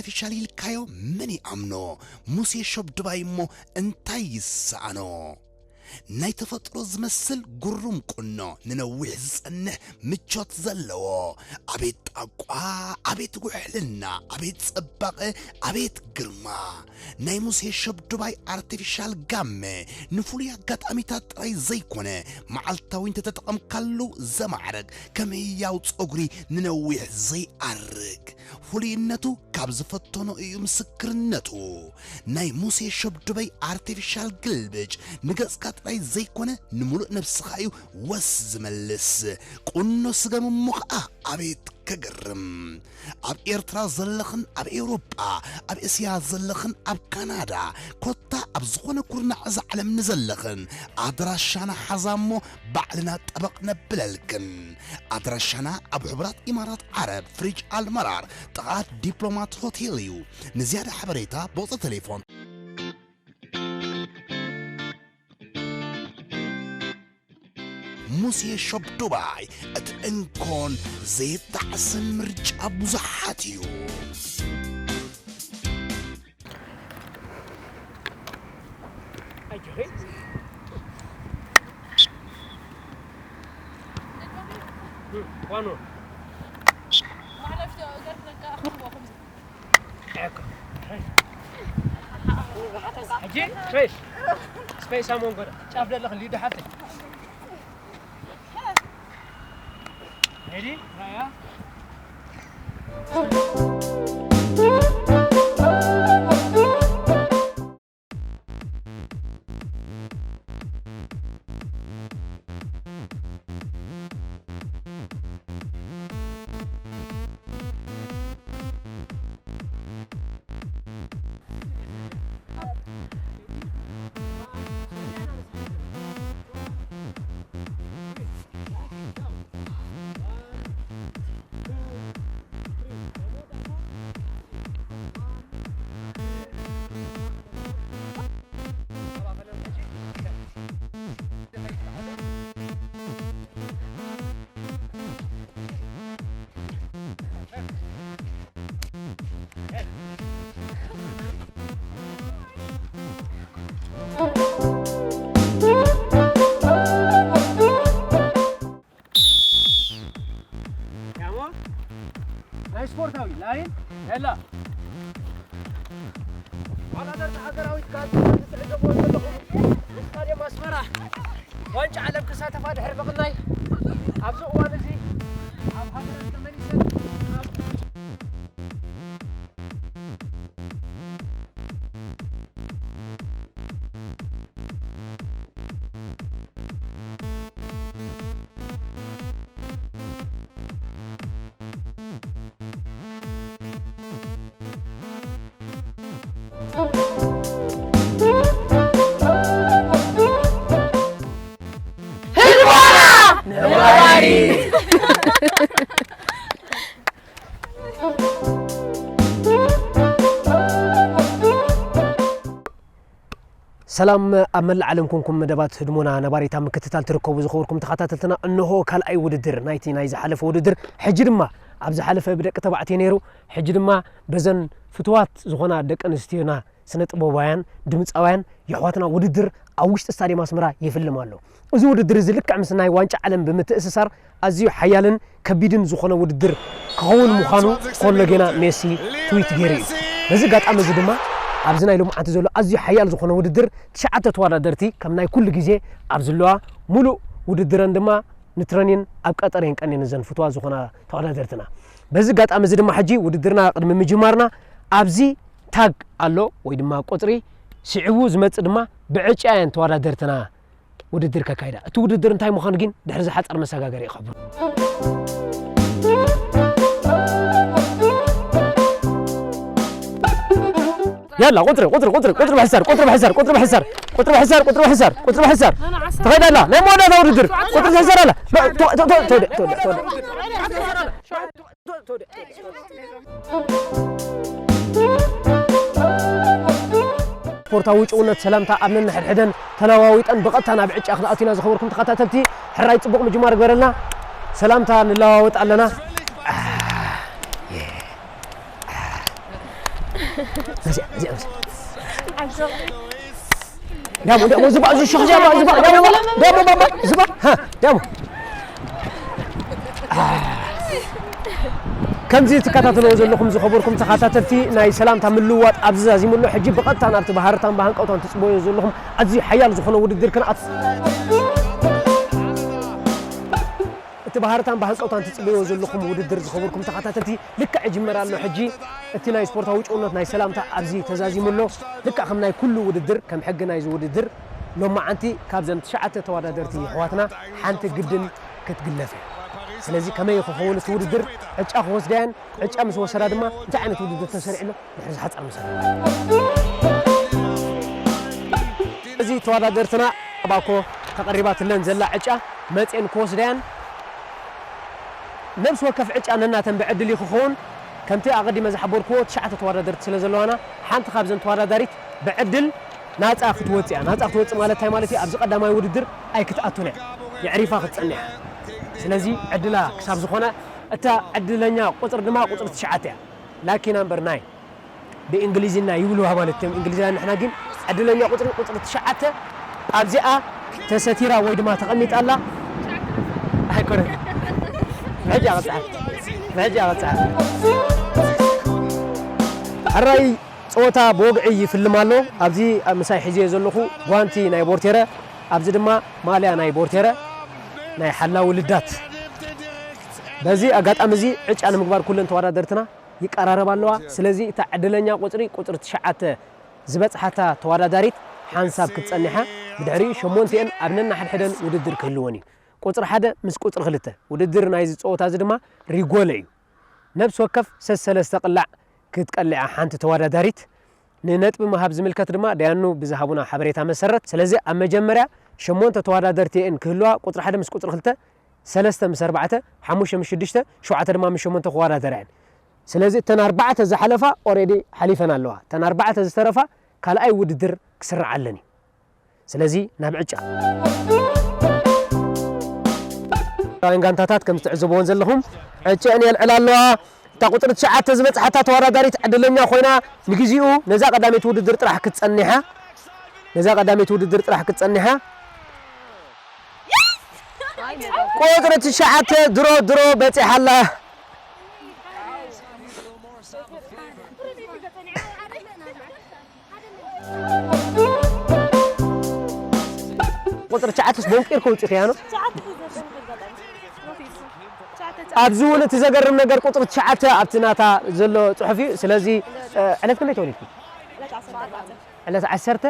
ኣርቲፊሻል ኢልካዮ መን ይኣምኖ? ሙሴ ሸብዱባይ እሞ እንታይ ይሰኣኖ? ናይ ተፈጥሮ ዝመስል ግሩም ቁኖ፣ ንነዊሕ ዝጸንሕ ምቾት ዘለዎ። ኣቤት ጣቋ፣ ኣቤት ውሕልና፣ ኣቤት ጽባቐ፣ ኣቤት ግርማ። ናይ ሙሴ ሸብዱባይ ኣርቲፊሻል ጋመ ንፍሉይ ኣጋጣሚታት ጥራይ ዘይኮነ፣ መዓልታዊ እንተተጠቐምካሉ ዘማዕርግ፣ ከም ህያው ጸጉሪ ንነዊሕ ዘይኣርግ። ፍሉይነቱ ካብ ዝፈተኖ እዩ ምስክርነቱ። ናይ ሙሴ ሸብዱበይ ኣርቲፊሻል ግልብጭ ንገጽካ ጥራይ ዘይኮነ፣ ንምሉእ ነብስኻ እዩ ወስ ዝመልስ። ቁኖ ስገም እሞ ኸኣ ኣቤት ከገርም! ኣብ ኤርትራ ዘለኽን ኣብ ኤውሮጳ፣ ኣብ እስያ ዘለኽን ኣብ ካናዳ፣ ኮታ ኣብ ዝኾነ ኩርናዕ እዛ ዓለም ንዘለኽን፣ ኣድራሻና ሓዛ እሞ ባዕልና ጠበቕ ነብለልክን። ኣድራሻና ኣብ ሕቡራት ኢማራት ዓረብ፣ ፍሪጅ ኣልመራር፣ ጥቓ ዲፕሎማት ሆቴል እዩ። ንዝያዳ ሓበሬታ ብቑጽሪ ቴሌፎን። ሙሴ ሾፕ ዱባይ፣ እቲ እንኮን ዘይጣዕስን ምርጫ ብዙሓት እዩ። ሕጂ ፍሬሽ ስፔስ ኣብ መንጎ ጫፍ ዘለኽን ሊዱ ሓፍተይ። ሬዲ? ራያ? ያሞ ናይ ስፖርታዊ ላይን የላ። ተወዳደርቲ ሃገራዊት ጋንታ ትዕዘብዎ ዘለኹም ንስታድየም ኣስመራ ዋንጫ ዓለም ክሳተፋ ድሕሪ ምቕናይ፣ ኣብዚ እዋን እዚ ኣብ ሃገረን ተመሊሰን ኣብ ህዝባና ነባሪ። ሰላም ኣብ መላእ ዓለም ኮንኩም መደባት ህድሞና ነባሪታ ምክትታል ትርከቡ ዝኸበርኩም ተኸታተልትና፣ እንሆ ካልኣይ ውድድር ናይቲ ናይ ዝሓለፈ ውድድር። ሕጂ ድማ ኣብ ዝሓለፈ ብደቂ ተባዕትዮ ነይሩ፣ ሕጂ ድማ በዘን ፍትዋት ዝኾና ደቂ ኣንስትዮና ስነ ጥበባውያን፣ ድምፃውያን የሕዋትና ውድድር ኣብ ውሽጢ ስታድየም ኣስመራ ይፍልም ኣሎ። እዚ ውድድር እዚ ልክዕ ምስ ናይ ዋንጫ ዓለም ብምትእስሳር ኣዝዩ ሓያልን ከቢድን ዝኾነ ውድድር ክኸውን ምዃኑ ኮሎጌና ሜሲ ትዊት ገይሩ እዩ። በዚ ኣጋጣሚ እዚ ድማ ኣብዚ ናይ ሎማዓንቲ ዘሎ ኣዝዩ ሓያል ዝኾነ ውድድር ትሽዓተ ተወዳደርቲ ከም ናይ ኩሉ ግዜ ኣብ ዝለዋ፣ ሙሉእ ውድድረን ድማ ንትረኒን ኣብ ቀጠር እየን ቀንየን እዘን ፍትዋት ዝኾና ተወዳደርትና። በዚ ኣጋጣሚ እዚ ድማ ሕጂ ውድድርና ቅድሚ ምጅማርና ኣብዚ ታግ ኣሎ ወይ ድማ ቁጽሪ፣ ስዒቡ ዝመጽእ ድማ ብዕጫ እየን ተወዳደርትና ውድድር ከካይዳ። እቲ ውድድር እንታይ ምዃኑ ግን ድሕሪ ዝሓጸር መሰጋገሪ ይኸብሩ። ያላ ቁጽሪ ቁጽሪ ቁጽሪ ቁጽሪ ብሕሳር ቁጽሪ ብሕሳር ቁጽሪ ብሕሳር ቁጽሪ ብሕሳር ቁጽሪ ብሕሳር ቁጽሪ ብሕሳር ትኸይድ ኣላ። ናይ መወዳእታ ውድድር ቁጽሪ ትሕሰር ኣላ። ቶ- ቶ- ቶ- ቶ- ቶ- ቶ- ቶ- ቶ- ስፖርታዊ ጭውነት ሰላምታ ኣብ ነንሕድሕደን ተለዋዊጠን ብቐጥታ ናብ ዕጫ ክንኣቱ ኢና። ዝኸበርኩም ተኸታተልቲ፣ ሕራይ ጽቡቕ ምጅማር ግበረልና። ሰላምታ ንለዋወጥ ኣለና። አ፣ የ፣ አ። እዚኣ፣ እዚኣ፣ እዚኣ። ዳሞ፣ ዳሞ፣ ዝባ፣ እዚ ሸኽ፣ ዝባ፣ ዝባ፣ ዳሞ፣ ዳሞ፣ ዳሞ፣ ዝባ፣ ሃ፣ ዳሞ። ከምዚ ትከታተልዎ ዘለኹም ዝኸበርኩም ተኸታተልቲ ናይ ሰላምታ ምልውዋጥ ኣብዚ ዛዚሙ ኣሎ። ሕጂ ብቐጥታ ናብቲ ብሃረርታን ብሃንቀውታን ትጽበዩ ዘለኹም ኣዝዩ ሓያል ዝኾነ ውድድር ክንኣቱ። እቲ ብሃረርታን ብሃንቀውታን ትጽበዩ ዘለኹም ውድድር ዝኸበርኩም ተኸታተልቲ ልክዕ ይጅመር ኣሎ። ሕጂ እቲ ናይ ስፖርታዊ ጭውነት ናይ ሰላምታ ኣብዚ ተዛዚሙ ኣሎ። ልክዕ ከም ናይ ኩሉ ውድድር፣ ከም ሕጊ ናይዚ ውድድር ሎማዓንቲ ካብዘን ትሽዓተ ተወዳደርቲ ኣሕዋትና ሓንቲ ግድን ክትግለፍ እያ። ስለዚ ከመይ ክኸውን እቲ ውድድር ዕጫ ክወስዳ እየን። ዕጫ ምስ ወሰዳ ድማ እንታይ ዓይነት ውድድር ተሰሪዑ ኣሎ ድሕሪ ዝሓፀር ምሰ እዚ ተወዳደርትና ባኮ ተቐሪባትለን ዘላ ዕጫ መፅኤን ክወስዳ እየን። ነብሲ ወከፍ ዕጫ ነናተን ብዕድል እዩ ክኸውን። ከምቲ ኣቐዲመ ዝሓበርክዎ ትሽዓተ ተወዳደርቲ ስለ ዘለዋና ሓንቲ ካብዘን ተወዳዳሪት ብዕድል ናፃ ክትወፅእ እያ። ናፃ ክትወፅእ ማለት እንታይ ማለት እዩ? ኣብዚ ቀዳማይ ውድድር ኣይክትኣቱን እያ። የዕሪፋ ክትፀንሕ እያ። ስለዚ ዕድላ ክሳብ ዝኾነ እታ ዕድለኛ ቁፅሪ ድማ ቁፅሪ ትሽዓተ እያ። ላኪ ናምበር ናይን ብእንግሊዝኛ ይብልዋ ማለት እዮም። እንግሊዝኛ ንሕና ግን ዕድለኛ ቁፅሪ ቁፅሪ ትሽዓተ ኣብዚኣ ተሰቲራ ወይ ድማ ተቐሚጣ ኣላ። ኣይኮነን። ብሕጂ ኣቐፅዓ። ብሕጂ ኣቐፅዓ። ሕራይ ፀወታ ብወግዒ ይፍልም ኣሎ። ኣብዚ ኣብ ምሳይ ሒዘዮ ዘለኹ ጓንቲ ናይ ቦርቴረ፣ ኣብዚ ድማ ማልያ ናይ ቦርቴረ፣ ናይ ሓላዊ ልዳት። በዚ ኣጋጣሚ እዚ ዕጫ ንምግባር ኩለን ተወዳደርትና ይቀራረባ ኣለዋ። ስለዚ እታ ዕድለኛ ቁፅሪ ቁፅሪ ትሽዓተ ዝበፅሓታ ተወዳዳሪት ሓንሳብ ክትፀንሓ፣ ብድሕሪኡ ሸሞንቲአን ኣብ ነንሓድሕደን ውድድር ክህልወን እዩ። ቁፅሪ ሓደ ምስ ቁፅሪ ክልተ። ውድድር ናይዚ ፀወታ እዚ ድማ ሪጎለ እዩ። ነብሲ ወከፍ ሰሰለስተ ቅላዕ ክትቀልዓ ሓንቲ ተወዳዳሪት። ንነጥቢ ምሃብ ዝምልከት ድማ ዳያኑ ብዝሃቡና ሓበሬታ መሰረት፣ ስለዚ ኣብ መጀመርያ ሸሞንተ ተወዳደርቲ እየን ክህልዋ፣ ቁፅሪ ሓደ ምስ ቁፅሪ ክልተ፣ ሰለስተ ምስ ኣርባዕተ፣ ሓሙሽተ ምስ ሽዱሽተ፣ ሸውዓተ ድማ ምስ ሸሞንተ ክወዳደራ እየን። ስለዚ እተን ኣርባዕተ ዝሓለፋ ኦሬዲ ሓሊፈን ኣለዋ። እተን ኣርባዕተ ዝተረፋ ካልኣይ ውድድር ክስርዓለን እዩ። ስለዚ ናብ ዕጫ። ኤርትራውያን ጋንታታት ከም ትዕዘብዎን ዘለኹም ዕጭአን የልዕላ ኣለዋ። እታ ቁፅሪ ትሽዓተ ዝበፅሓታ ተወዳዳሪት ዕድለኛ ኮይና ንግዚኡ ነዛ ቀዳመይቲ ውድድር ጥራሕ ክትፀኒሓ ነዛ ቀዳመይቲ ውድድር ጥራሕ ክትፀኒሓ ቁፅሪ ትሽዓተ ድሮ ድሮ በፂሓ ኣላ። ቁፅሪ ትሽዓተስ ቦንቂር ከውፅእ ክያኖ። ኣብዚ እውን እቲ ዘገርም ነገር ቁፅሪ ትሽዓተ ኣብቲ ናታ ዘሎ ፅሑፍ እዩ። ስለዚ ዕለት ክንደይ ተወሊድኪ? ዕለት ዓሰርተ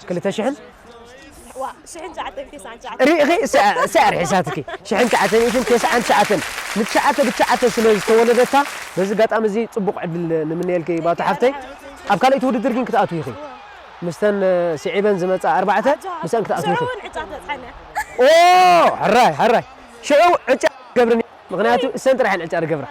ክልተ ሽሕን ሪኢኺ። ሰ- ሰ- ርሒሳትኪ ሽሕን ትሽዓተ ሚእትን ተስዓን ትሽዓተን ንትሽዓተ ብትሽዓተ ስለ ዝተወለደታ በዚ ኣጋጣሚ እዚ ፅቡቕ ዕድል ንምንየልኪ ባቱ ሓፍተይ። ኣብ ካልኣይቲ ውድድር ግን ክትኣትዊ ኢኺ። ምስተን ስዒበን ዝመፃ ኣርባዕተ ምስአን ክትኣትዊ ኢኺ። ኦ ሕራይ ሕራይ ሽዑ ዕጫ ገብርን ምክንያቱ እሰን ጥራሕ ዕጫ ገብራ።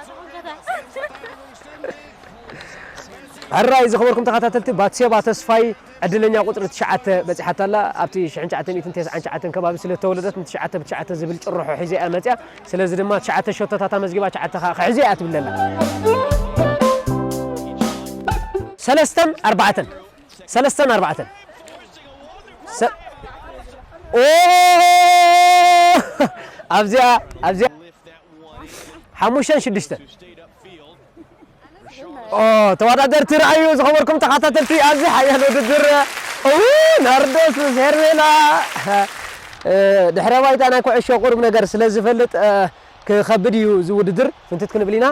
ሕራይ ዝኸበርኩም ተኸታተልቲ፣ ባትሴባ ተስፋይ ዕድለኛ ቁፅሪ ትሽዓተ በፂሓታ ኣላ። ኣብቲ ሽሕን ትሽዓተ ሚእትን ተስዓን ትሽዓተን ከባቢ ስለ ዝተወለደት ንትሽዓተ ብትሽዓተ ዝብል ጭርሖ ሒዘ እያ መፅያ። ስለዚ ድማ ትሽዓተ ሸቶታት ኣመዝጊባ ትሽዓተ ከዓ ክሕዚ እያ ትብል ዘላ። ሰለስተን ኣርባዕተን ሰለስተን ኣርባዕተን ሰ- ኦ ኣብዚኣ ኣብዚኣ ሓሙሽተን ሽዱሽተን ኦ ተወዳደርቲ ረኣዩ ዝኸበርኩም ተኸታተልቲ ኣብዚ ሓያል ውድድር ኡ ናርዶስ ምስ ሄርሜላ ድሕረ ባይታ ናይ ኩዕሾ ቁሩብ ነገር ስለ ዝፈልጥ ክኸብድ እዩ እዚ ውድድር ፍንትት ክንብል ኢና።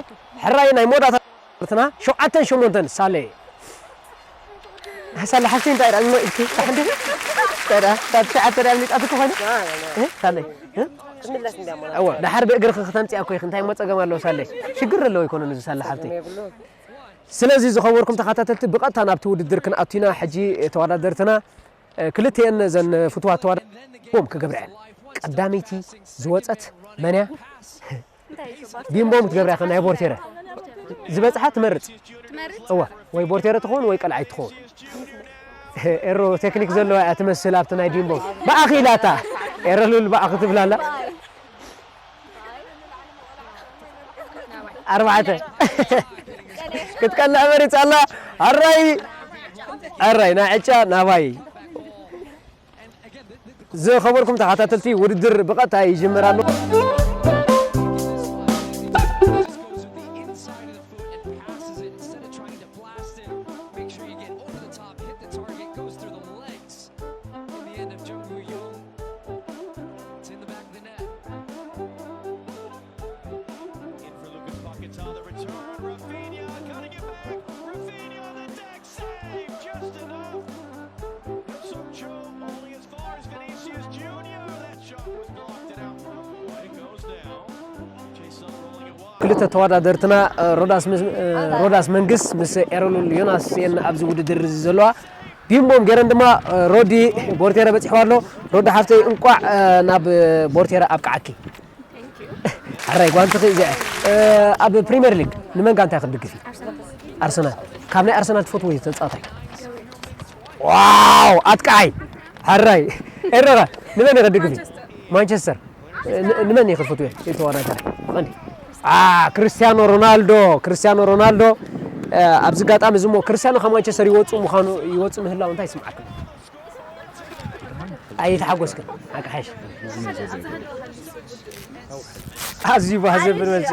ሕራይ ናይ መወዳእታ ርትና ሸውዓተን ሸሞንተን ሳሌ ሳሌ ሓፍቲ እንታይ ዳ እሞ ኢልኪ ታሕንዲ ታዳ ታብ ሸዓተ ዳ ምጣት እኮ ኾነ ሳሌ እወ፣ ደሓር ብእግርኺ ክተምፅያ እኮ ኢኺ። እንታይ እሞ ፀገም ኣለዎ ሳለይ? ሽግር ኣለዎ ኣይኮነን እዚ ሳለ ሓብተይ። ስለዚ ዝኸበርኩም ተኸታተልቲ ብቐጥታ ናብቲ ውድድር ክንኣቱ ኢና። ሕጂ ተወዳደርትና ክልቲኤን ዘን ፍትዋት ተወዳደርቦም ክገብራ እየን። ቀዳመይቲ ዝወፀት መን እያ? ቢምቦም ክትገብራ ኢኻ ናይ ቦርቴረ ዝበፅሓ ትመርፅ። እዋ ወይ ቦርቴረ ትኸውን ወይ ቀልዓይ ትኸውን። ኤሮ ቴክኒክ ዘለዋ እያ ትመስል ኣብቲ ናይ ቢምቦም ብኣኺ ኢላታ ኤሮ ሉል ብኣኺ ትብላላ። ኣርባዕተ ክትቀንዕ መሪጻ ኣላ። ኣራይ ኣራይ ናይ ዕጫ ናባይ። ዝኸበርኩም ተኸታተልቲ፣ ውድድር ብቐጥታ ይጅምር ኣሎ። Inside of the foot and passes it instead of trying to blast it. Make sure you get over the top, hit the target, goes through the legs. In the end of Jung Woo Young. It's in the back of the net. In for Lucas Paquetá, the return. Rafinha, cutting it back. Rafinha on the deck, save just enough. Heung-suk Cho only as far as Vinicius Junior. That shot was blocked and out. Away it goes now. Jason rolling it wide. ክልተ ተወዳደርትና እ፣ ሮዳስ ምስ- እ፣ ሮዳስ መንግስ ምስ ኤረሉል ዮናስ እየን ኣብዚ ውድድር እዚ ዘለዋ። ቢምቦም ገይረን ድማ እ፣ ሮዲ ቦርቴረ በፂሕዋ ኣሎ። ሮዲ ሓፍተይ እንቋዕ እ፣ ናብ እ፣ ቦርቴረ ኣብቅዓኪ። ኣራይ ጓንትኺ እዚኣ እ፣ ኣብ ፕሪምየር ሊግ ንመን ጋንታ ክትድግፊ? ኣርሰናል። ካብ ናይ ኣርሰናል ትፈትዎ ተፃዋታይ? ዋው ኣጥቃዓይ። ኣራይ ኤረራ ንመን ኢኺ ትድግፊ? ማንቸስተር። ን- ንመን ኢኺ ትፈትዎ? ተወዳዳሪ ቀንዲ ኣ ክርስቲያኖ ሮናልዶ። ክርስቲያኖ ሮናልዶ እ፣ ኣብዚ ኣጋጣሚ እዚ እሞ ክርስቲያኖ ካብ ማንቸስተር ይወፁ ምዃኑ ይወፁ ምህላው እንታይ ይስምዓኩም? ኣይተሓጎስክን ኣቃሓሽ። ኣዝዩ ባህ ዘብል መልሲ።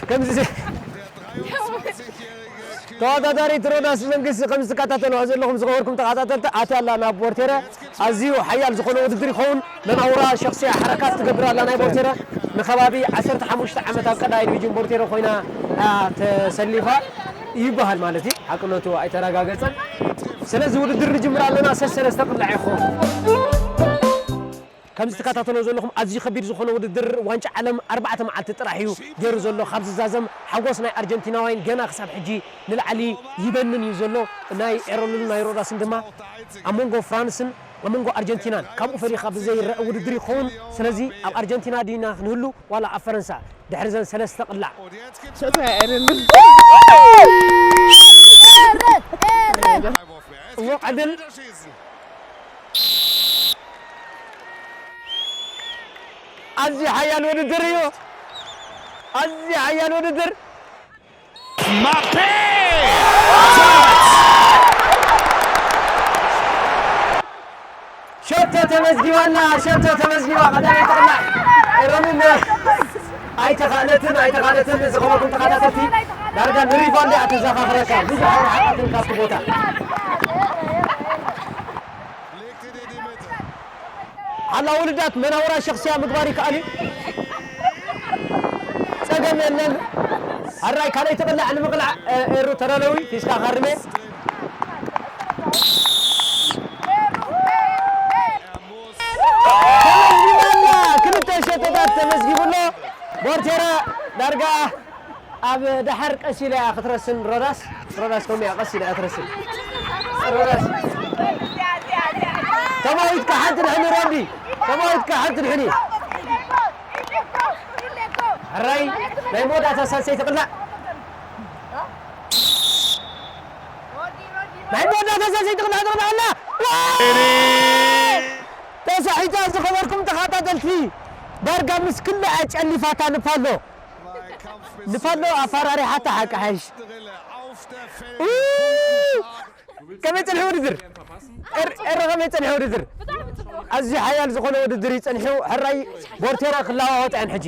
ከምዚ ተወዳዳሪት ሮዳስ መንግስቲ ከም ዝትከታተልዋ ዘለኹም ዝኸበርኩም ተኸታተልቲ ኣትያ ኣላ ናብ ቦርቴረ። ኣዝዩ ሓያል ዝኾነ ውድድር ይኸውን። መናውራ ሸኽስያ ሓረካት ትገብር ኣላ ናይ ቦርቴረ። ንከባቢ ዓሰርተ ሓሙሽተ ዓመት ኣብ ቀዳማይ ዲቪዥን ቦርቴረ ኮይና እያ ተሰሊፋ ይበሃል ማለት እዩ። ሓቅነቱ ኣይተረጋገጸን። ስለዚ ውድድር ንጅምር ኣለና። ሰሰለስተ ቅላዕ ይኸውን። ከም ዝትከታተሎ ዘለኹም ኣዝዩ ከቢድ ዝኾነ ውድድር ዋንጫ ዓለም ኣርባዕተ መዓልቲ ጥራሕ እዩ ገይሩ ዘሎ። ካብ ዝዛዘም ሓጎስ ናይ ኣርጀንቲናውያን ገና ክሳብ ሕጂ ንላዕሊ ይበንን እዩ ዘሎ። ናይ ኤረሉን ናይ ሮዳስን ድማ ኣብ መንጎ ፍራንስን ኣብ መንጎ ኣርጀንቲናን ካብኡ ፈሊኻ ብዘይረአ ውድድር ይኸውን። ስለዚ ኣብ ኣርጀንቲና ዲና ክንህሉ ዋላ ኣብ ፈረንሳ? ድሕሪ ዘን ሰለስተ ቅላዕ ሸቶ ኤረሉል። እሞ ዕድል ኣዝዩ ሓያል ውድድር እዩ። ኣዝዩ ሓያል ውድድር። Mbappe! ሸቶ ተመዝጊባና፣ ሸቶ ተመዝጊባ። ቀዳመይቲ ቅላዕ ኤረሉል ኣይተኻእለትን፣ ኣይተኻእለትን። ዝኸበርኩም ተኸታተልቲ፣ ዳርጋ ንሪቫል እያ ተዘኻኽረካ። ብዙሕ ኣይረሓቐትን ካብቲ ቦታ። ሓላ ውልዳት መናውራ ሸኽስያ ምግባር ይከኣል እዩ። ጸገም የለን። ኣራይ ካልኣይቲ ቅላዕ ንምቕላዕ እ፣ ኤሩ ተዳለዊ ፊስካ ካርሜ። ተመዝጊባላ። ክልተ ሸቶታት ተመዝጊቡሎ። ቦርቴራ ዳርጋ ኣብ ደሓር ቀስ ኢላ እያ ክትረስን ሮዳስ። ሮዳስ ከምኡ እያ ቀስ ኢላ እያ ትረስን። ሮዳስ ተማዊትካ ሓንቲ ድሕኒ ሮዲ። ተማዊትካ ሓንቲ ድሕኒ። ሕራይ ናይ መወዳእታ ሳልሰይቲ ቅላዕ። ናይ መወዳእታ ሳልሰይቲ ቅላዕ ትቕላዕ ኣላ። ተሳሒታ ዝኸበርኩም ተኸታተልቲ ዳርጋ ምስ ክልኣ ጨሊፋታ ንፋሎ። ንፋሎ ኣፈራሪሓታ ሓቂ ሓይሽ። ኡ! ከመይ ጸኒሑ ውድድር? ኤር- ኤረ ከመይ ጸኒሑ ውድድር? ኣዝዩ ሓያል ዝኾነ ውድድር እዩ ጸኒሑ። ሕራይ ቦርቴራ ክለዋወጥ እየን ሕጂ።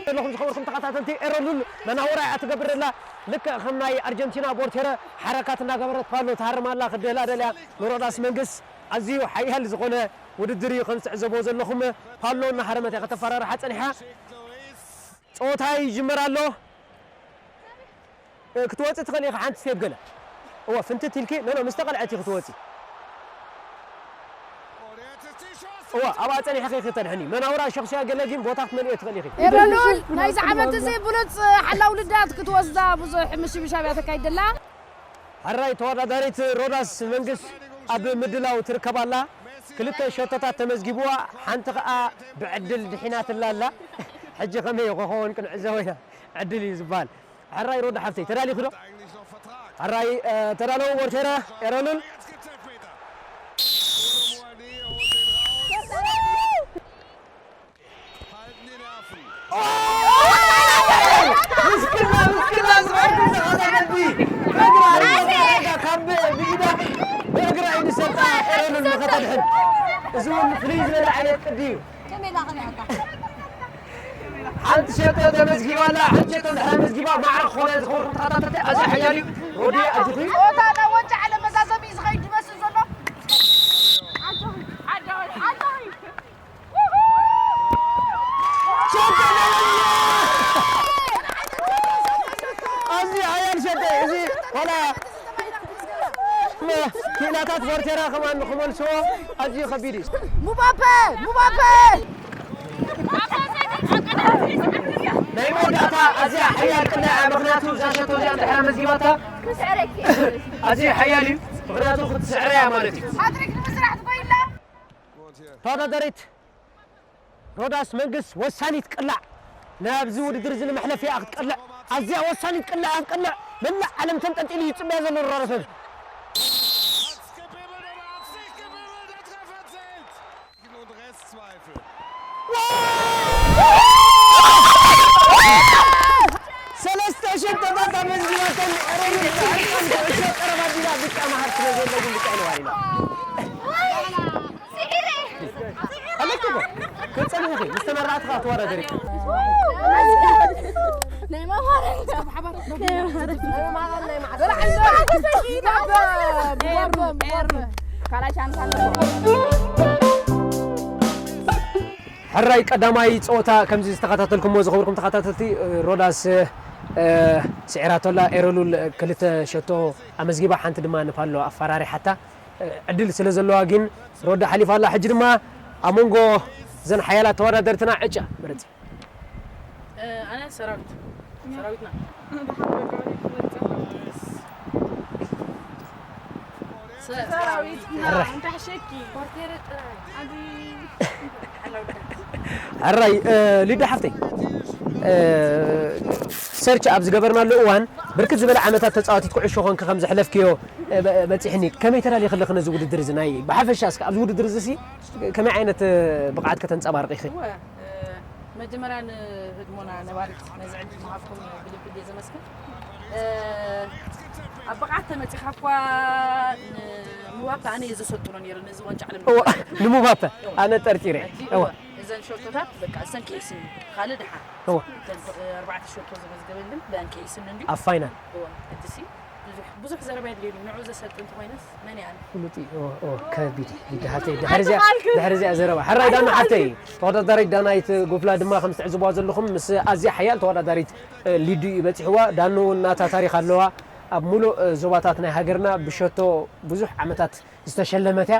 ዘለኹም ዝኸበርኩም ተኸታተልቲ ኤረሉል መናውራ እያ ትገብር ዘላ። ልክዕ ከም ናይ ኣርጀንቲና ቦርቴረ ሓረካት እናገበረት ፓሎ ትሃርም ኣላ። ክድህላ ደልያ ንሮዳስ መንግስ ኣዝዩ ሓያል ዝኾነ ውድድር እዩ ከም ትዕዘቦ ዘለኹም። ፓሎ እናሃረመት እያ ከተፈራርሓ ጸኒሓ። ጸወታ ይጅመር ኣሎ። እ፣ ክትወጺ ትኽእሊ ኢኺ ሓንቲ ስቴፕ ገለ። እወ፣ ፍንትት ኢልኪ፣ ኖ፣ ኖ፣ ምስ ተቐልዐት ኢኺ ክትወጺ። እወ፣ ኣብኣ ጸኒሕኺ ኢኺ ተድሕኒ። መናውራ ሸኽስያ ገለ ግን ቦታ ክትመልእዮ ትኽእሊ ኢኺ። ኤረሉል፣ ናይዚ ዓመት እዚ ብሉጽ ሓላው ልዳት ክትወስዳ ብዙሕ ምሽብሻብ እያ ተካይድ ዘላ። ሕራይ ተወዳዳሪት ሮዳስ መንግስ ኣብ ምድላው ትርከብ ኣላ። ክልተ ሸቶታት ተመዝጊብዋ፣ ሓንቲ ኸኣ ብዕድል ድሒናትላ ኣላ። ሕጂ ከመይ ክኸውን ክንዕዘቦ ኢና። ዕድል እዩ ዝበሃል። ሕራይ ሮዳ ሓፍተይ፣ ተዳሊኺ ዶ? ሕራይ፣ እ፣ ተዳለዉ ወርቴረ ኤረሉል። ምስክና ምስክና ዝቐርብ ዝቐረበቲ ብእግራ ካብ ብኢዳ ብእግራ እዩ ዝሰጣ ኤረን ንኸተድሕን። እዚ እውን ፍልይ ዝበለ ዓይነት ቅዲ እዩ። ሓንቲ ሸቶ ተመዝጊባ ኣላ። ሓንቲ ሸቶ እንድሕር መዝጊባ ማዕረ ክኾነ ዝኸበርኩም ተኸታተልቲ ኣዝዩ ሓያል እዩ። ሮዲ ኣጆኺ። ኦታ ናብ ዋንጫ ዓለም መዛዘሚ እዩ ዝኸይድ ዝመስል ዘሎ። ኣጆኺ፣ ኣጆኺ፣ ኣጆኺ። ኣዝዩ ሓያል ሸቶ እዚ ዋላ ክኢላታት ፎርቴራ ከማን ንኽመልስዎ ኣዝዩ ከቢድ እዩ። ሙባፔ! ሙባፔ! ናይ መወዳእታ ኣዝያ ሓያል ቅላዕ እያ፣ ምኽንያቱ እዛ ሸቶ እዚኣ እንድሕር መዝጊባታ ኣዝዩ ሓያል እዩ፣ ምኽንያቱ ክትስዕር እያ ማለት እዩ። ሃትሪክ ንምስራሕ ትጎይላ። ተወዳዳሪት ሮዳስ መንግስት ወሳኒት ቅላዕ ናብዚ ውድድር እዚ ንመሕለፊ እያ ክትቀልዕ። ኣዝያ ወሳኒት ቅላዕ እያ ክትቀልዕ። መላእ ዓለም ተንጠልጢሉ እዩ ዝጽበያ ዘሎ ሮዳስ መንግስት። ሰለስተ ሸቶታት ኣመዝጊባተን ኤረይ ብዕርቃን ኩዕሾ ቀረባ ኣቢላ ብጫ መሃር ስለ ዘለዎም ብጫ ኢልዋ ኢላ። ኣለኪ እኮ። ክትጸንሒ ኢኺ። ምስ ተመራዕቲ ኸኣ ትወዳደሪ። ናይ መማረኛ። ካልኣይ ቻንስ ኣለዎ። ሕራይ ቀዳማይ ጸወታ ከምዚ ዝተኸታተልኩሞ ዝኸበርኩም ተኸታተልቲ፣ ሮዳስ፣ እ፣ ስዒራቶ ኣላ። ኤረሉል ክልተ ሸቶ ኣመዝጊባ፣ ሓንቲ ድማ ንፓሎ ኣፈራሪሓታ። እ፣ ዕድል ስለ ዘለዋ ግን ሮዳ ሓሊፋ ኣላ። ሕጂ ድማ ኣብ መንጎ እዘን ሓያላት ተወዳደርትና ዕጫ ምረጺ። እ፣ ኣነ ሰራዊት። ሰራዊትና። ሰራዊት። ሕራይ። ሕራይ፣ እ፣ ሊዳ ሓፍተይ፣ እ፣ ሰርች ኣብ ዝገበርናሉ እዋን ብርክት ዝበለ ዓመታት ተጻዋቲት ኩዕሾ ኮንኪ ከም ዘሕለፍክዮ፣ እ፣ በ-፣ በጺሕኒ። ከመይ ተዳሊኺ ኣለኺ ነዚ ውድድር እዚ? ናይ ብሓፈሻ እስከ ኣብዚ ውድድር እዚ ሲ ከመይ ዓይነት፣ እ፣ ብቕዓት ከተንጸባርቂ ኢኺ? እወ፣ እ፣ መጀመርያ ንህድሞና ነባሪት ነዚ ዕድል ምሃብኩም ብልቢ እየ ዘመስግን። እ፣ ኣብ ብቕዓት ተመጺኻ እኳ ንምዋብ ኣነ እየ ዘሰልጥኖ ነይረ ነዚ ዋንጫ ዓለም እወ፣ ንምዋብ። ንምባፐ እወ። ኣነ ጠርጢረ። ሕጂ እወ። እወ፣ እዘን ሸቶታት በቃ እሰን ከይስኒ ካልእ ደሓን። እወ። እተን፣ እ፣ ኣርባዕተ ሸቶ ዘመዝገበልን በን ከይስኒ እንድዩ። ኣብ ፋይናል። እወ፣ ሕጂ ሲ ብዙሕ፣ ብዙሕ ዘረባ የድልየኒ። ንዑ ዘሰልጥ እንተኾይነስ መን እየ ኣነ? ፍሉጥ እዩ። እወ፣ እወ፣ ከቢድ እዩ። ሊዳ ሓፍተይ፣ ድሕሪ እዚኣ፣ ኣይተኻልክን። ድሕሪ እዚኣ ዘረባ። ሕራይ ዳና ሓፍተይ፣ ኣይተኻልክን። ተወዳዳሪት ዳናይት ጉፍላ ድማ ከም ትዕዝብዋ ዘለኹም ምስ ኣዝያ ሓያል ተወዳዳሪት፣ እ፣ ሊዱ እዩ በጺሕዋ። ዳኑ እውን ናታ ታሪኽ ኣለዋ። ኣብ ሙሉእ፣ እ፣ ዞባታት ናይ ሃገርና ብሸቶ ብዙሕ ዓመታት ዝተሸለመት እያ።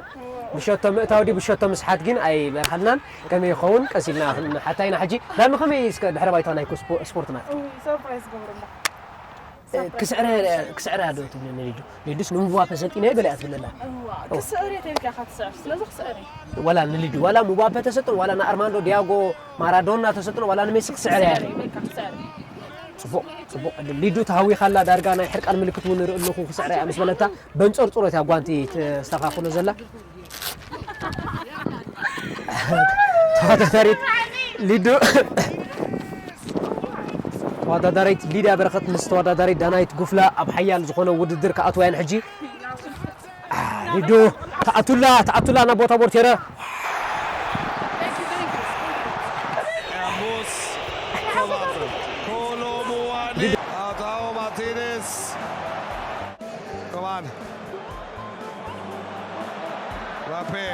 ብሸቶ ምእታው ድዩ ብሸቶ ምስሓት ግን ኣይበርሃልናን። ከመይ ይኸውን ቀስ ኢልና ክንሓታ ኢና። ሕጂ ዳኑ ከመይ እስከ ድሕረ ባይታ ናይ ስፖ-፣ ስፖርት ናት? እው፣ ሰርፕራይዝ ገብረላ። እ፣ ክስዕረ-፣ ክስዕረ ዶ ትብለኒ ሊዱ? ሊዱስ ንምባፔ ሰልጢነ ገለ እያ ትብለላ። እዋ፣ ኦ። ክስዕር እየ ተልካ ኢኻ ትስዕር። ስለዚ ክስዕር እየ። ዋላ ንሊዱ፣ ዋላ ምባፔ ተሰጥን፣ ዋላ ንኣርማንዶ ዲያጎ ማራዶና ተሰጥን፣ ዋላ ንሜሲ ክስዕር እያ። ክስዕር እየ፣ በቃ ክስዕር እየ። ጽቡቕ፣ ጽቡቕ ዕድል። ሊዱ ተሃዊኻላ ዳርጋ ናይ ሕርቃን ምልክት እውን ንርኢ ኣለኹ ክስዕር እያ ምስ በለታ፣ በንጸርጽሮት እያ ጓንቲ ተስተኻኽሎ ዘላ። ተወዳዳሪት ሊዱ፣ ተወዳዳሪት ሊድያ በረኸት ምስ ተወዳዳሪት ዳናይት ጉፍላ ኣብ ሓያል ዝኾነ ውድድር ክኣትዋ እየን ሕጂ። አ፣ ሊዱ፣ ተኣቱላ፣ ተኣቱላ ናብ ቦታ ቦርቴረ። Er muss Kolo Muani, Lautaro Martinez. Come on. Mbappe.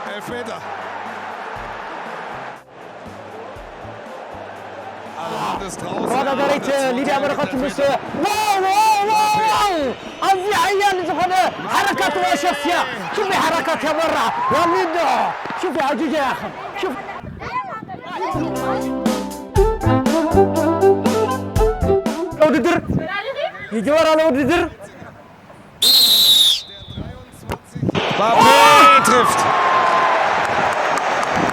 Elfmeter. Alvarez draußen. ተወዳዳሪት ሊድያ በረኸት ምስ ዋው፣ ዋው፣ ዋው፣ ዋው! ኣዝዩ ሓያል ዝኾነ ሓረካት ወሸፍያ። شوفي حركات يا مرة. يا ሊዱ. شوفي عجوزة يا أخي. شوف. ውድድር ይጀመር ኣሎ ውድድር። Mbappé trifft.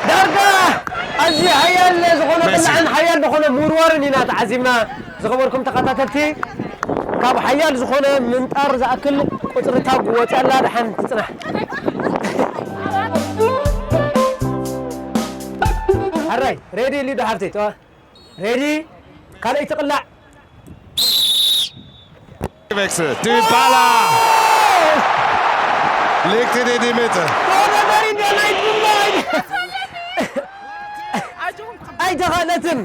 ዳርጋ ኣዝዩ ሓያል ዝኾነ ቅላዕን ሓያል ዝኾነ ምውርዋርን ኢና ተዓዚብና። ዝኸበርኩም ተኸታተልቲ፣ ካብ ሓያል ዝኾነ ምንጣር ዝኣክል ቁጽሪ ታግ ወጽያ ኣላ። ደሓን ትጽናሕ። ሕራይ፣ ሬዲ ሊዱ ሓፍተይ፣ ጠዋ። ሬዲ፣ ካልኣይ ትቕላዕ። Wechsel. Dybala! Legt ihn in die Mitte. ተወዳዳሪ እንደ ናይ ግንባር ኣይተኻእለትን።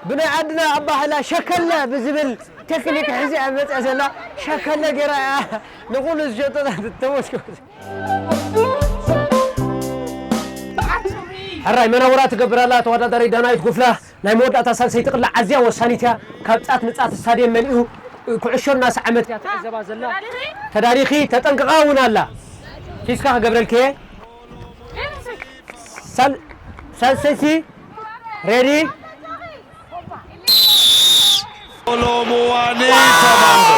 ብናይ ዓድና ኣባህላ ሸከለ ብዝብል ቴክኒክ ሕዚ እያ መፅያ ዘላ። ሸከለ ገይራ እያ ንኹሉ ዝሸጠታት ተመስገን። ሕራይ መናውራ ትገብር ኣላ ተወዳዳሪት ዳናይት ጉፍላ። ናይ መወዳእታ ሳልሰይቲ ቅላዕ ኣዝያ ወሳኒት እያ። ካብ ጫት ንጫት ስታድየም መሊኡ ኩዕሾ እናሰዓመት እያ ትዕዘባ ዘላ። ተዳሪኺ ተጠንቅቓ እውን ኣላ። ፊስካ ክገብረልኪ እየ። ሳል- ሳልሰይቲ ሬዲ። Kolomuani Tamando.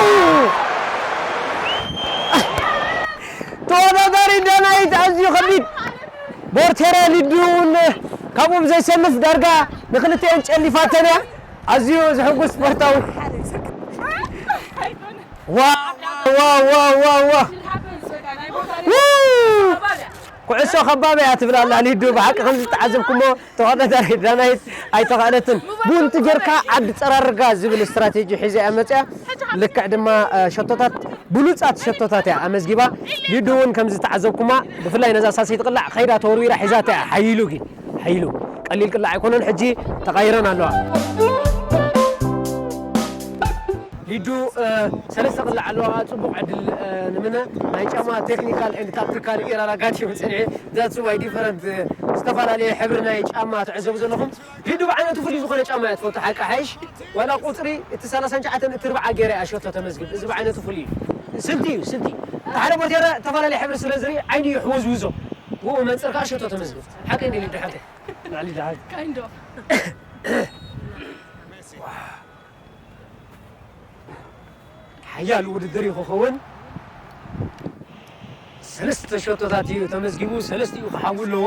ተወዳዳሪ ዳናይት ኣዝዩ ከቢድ ቦርቴረ ሊዱ እውን ካብኡ ብዘይሰንፍ ዳርጋ ንክልቲኦም ጨሊፋተን እያ። ኣዝዩ ዝሕጉስ ስፖርታዊ። ዋ ዋ ዋ ዋ ዋ ኩዕሶ ከባቢ እያ ትብል ኣላ ሊዱ። ብሓቂ ከም ዝተዓዘብኩሞ ተወዳዳሪ ዳናይት ኣይተኻእለትን። ቡንቲ ጌርካ ዓዲ ጸራርጋ ዝብል ስትራቴጂ ሒዛ እያ መጽያ። ልክዕ ድማ ሸቶታት ብሉጻት ሸቶታት እያ ኣመዝጊባ። ሊዱ እውን ከም ዝተዓዘብኩማ ብፍላይ ነዛ ሳልሰይቲ ቅላዕ ኸይዳ ተወርዊራ ሒዛታ እያ። ሓይሉ ግን ሓይሉ ቀሊል ቅላዕ ኣይኮነን። ሕጂ ተቓይረን ኣለዋ። ሊዱ ሰለስተ ቅላዕ ኣለዋ። ጽቡቕ ዕድል ንምነ። ናይ ጫማ ቴክኒካል ኤንድ ታክቲካል ኤራር ኣጋጢሙ ጽንሒ። That's why different ዝተፈላለየ ሕብሪ ናይ ጫማ ትዕዘቡ ዘለኹም። ሊዱ ብዓይነቱ ፍሉይ ዝኾነ ጫማ እያ ትፈቱ። ሓቂ ሓይሽ ዋላ ቁፅሪ እቲ ሰላሳን ትሽዓተን እቲ ርብዓ ገይረ እያ ሸቶ ተመዝግብ። እዚ ብዓይነቱ ፍሉይ እዩ። ስልቲ እዩ ስልቲ። እቲ ሓደ ቦቴረ ዝተፈላለየ ሕብሪ ስለ ዝርኢ ዓይኑ እዩ ሕወዝውዞ። ብኡ መንፅር ከዓ ሸቶ ተመዝግብ። ሓቂ እንዲ ሊዱ ሓቂ። ናዕሊ ደሓን። Kind of. ሓያል ውድድር እዩ ክኸውን። ሰለስተ ሸቶታት እዩ ተመዝጊቡ። ሰለስቲኡ ክሓዊ ኣለዎ።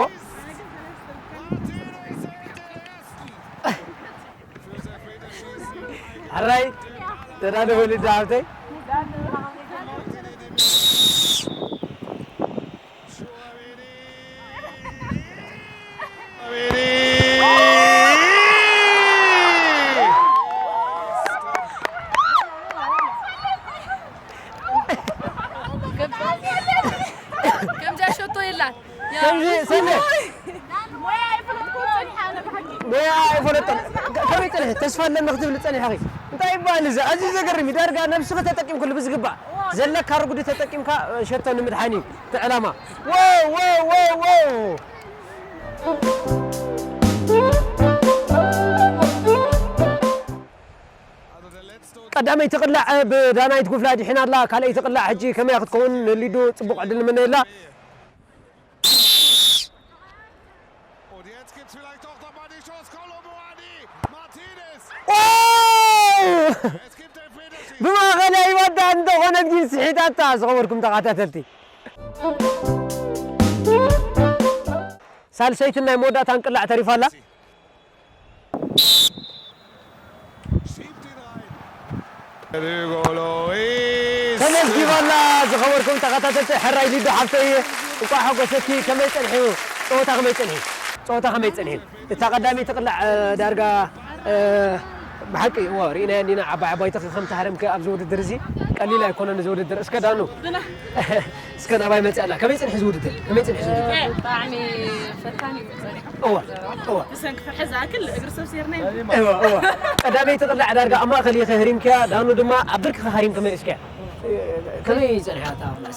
ኣራይ ተዳደወ ልዳ ሃብተይ። ከምዚ ሸቶ የላን። ከምዚ ሰለ ሞያ ኣይፈለጥኩን። ከመይ ጸኒሐ? ተስፋ ኣለኒ ክትብል ጸኒሐኺ። እንታይ ይበሃል እዚ? ኣዝዩ ዘገርም እዩ። ዳርጋ ነብስኺ ተጠቂምክሉ ብዝግባእ። ዘለካ ርጉዲ ተጠቂምካ ሸቶ ንምድሓን እዩ እቲ ዕላማ። ዎው ዎው ዎው ዎው። ቀዳመይቲ ቅላዕ ብዳናይት ጉፍላ ድሒና ኣላ። ካልኣይቲ ቅላዕ ሕጂ ከመይ ክትከውን ንሊዱ ጽቡቕ ዕድል ንምነየላ። Und jetzt gibt es vielleicht doch nochmal die Chance. Kolomuani, Martinez. ዋው! Es gibt Elfmeterschießen. ብማእኸላይ ወዳ እንተኾነት ግን ስሒታታ። ዝኸበርኩም ተኸታተልቲ፣ ሳልሰይትን ናይ መወዳእታን ቅላዕ ተሪፋ ኣላ። Schiebt ihn rein. Hugo Lloris. ተመዝጊባላ። ዝኸበርኩም ተኸታተልቲ፣ ሕራይ ሊዱ ሓፍተይ፣ እንቋዕ ሓጎሰኪ። ከመይ ጸንሑ? ጸወታ ከመይ ጸንሑ? ጸወታ ከመይ ጸንሑ? እታ ቀዳመይቲ ቅላዕ ዳርጋ ብሓቂ እዎ ርኢናያ እንዲና። ዓባይ ዓባይቲ ከም ተሃረምከ ኣብዚ ውድድር እዚ ቀሊል ኣይኮነን እዚ ውድድር። እስከ ዳኑ እስከ ናባይ መፅእ ኣላ። ከመይ ፅንሒ ዝውድድር? ከመይ ፅንሒ ዝውድድር? ብጣዕሚ ፈታኒ እዩ ጸኒሑ። እዋ እዋ ብሰንኪ ፍርሒ ዝኣክል እግሪ ሰብ ሴርና እዩ። እዋ እዋ ቀዳመይቲ ቅላዕ ዳርጋ ኣብ ማእኸል ኢኸ ህሪምክያ፣ ዳኑ ድማ ኣብ ብርክኻ ሃሪምከ መሊስክያ። ከመይ እዩ ጸኒሓ እታ ቅላዕ?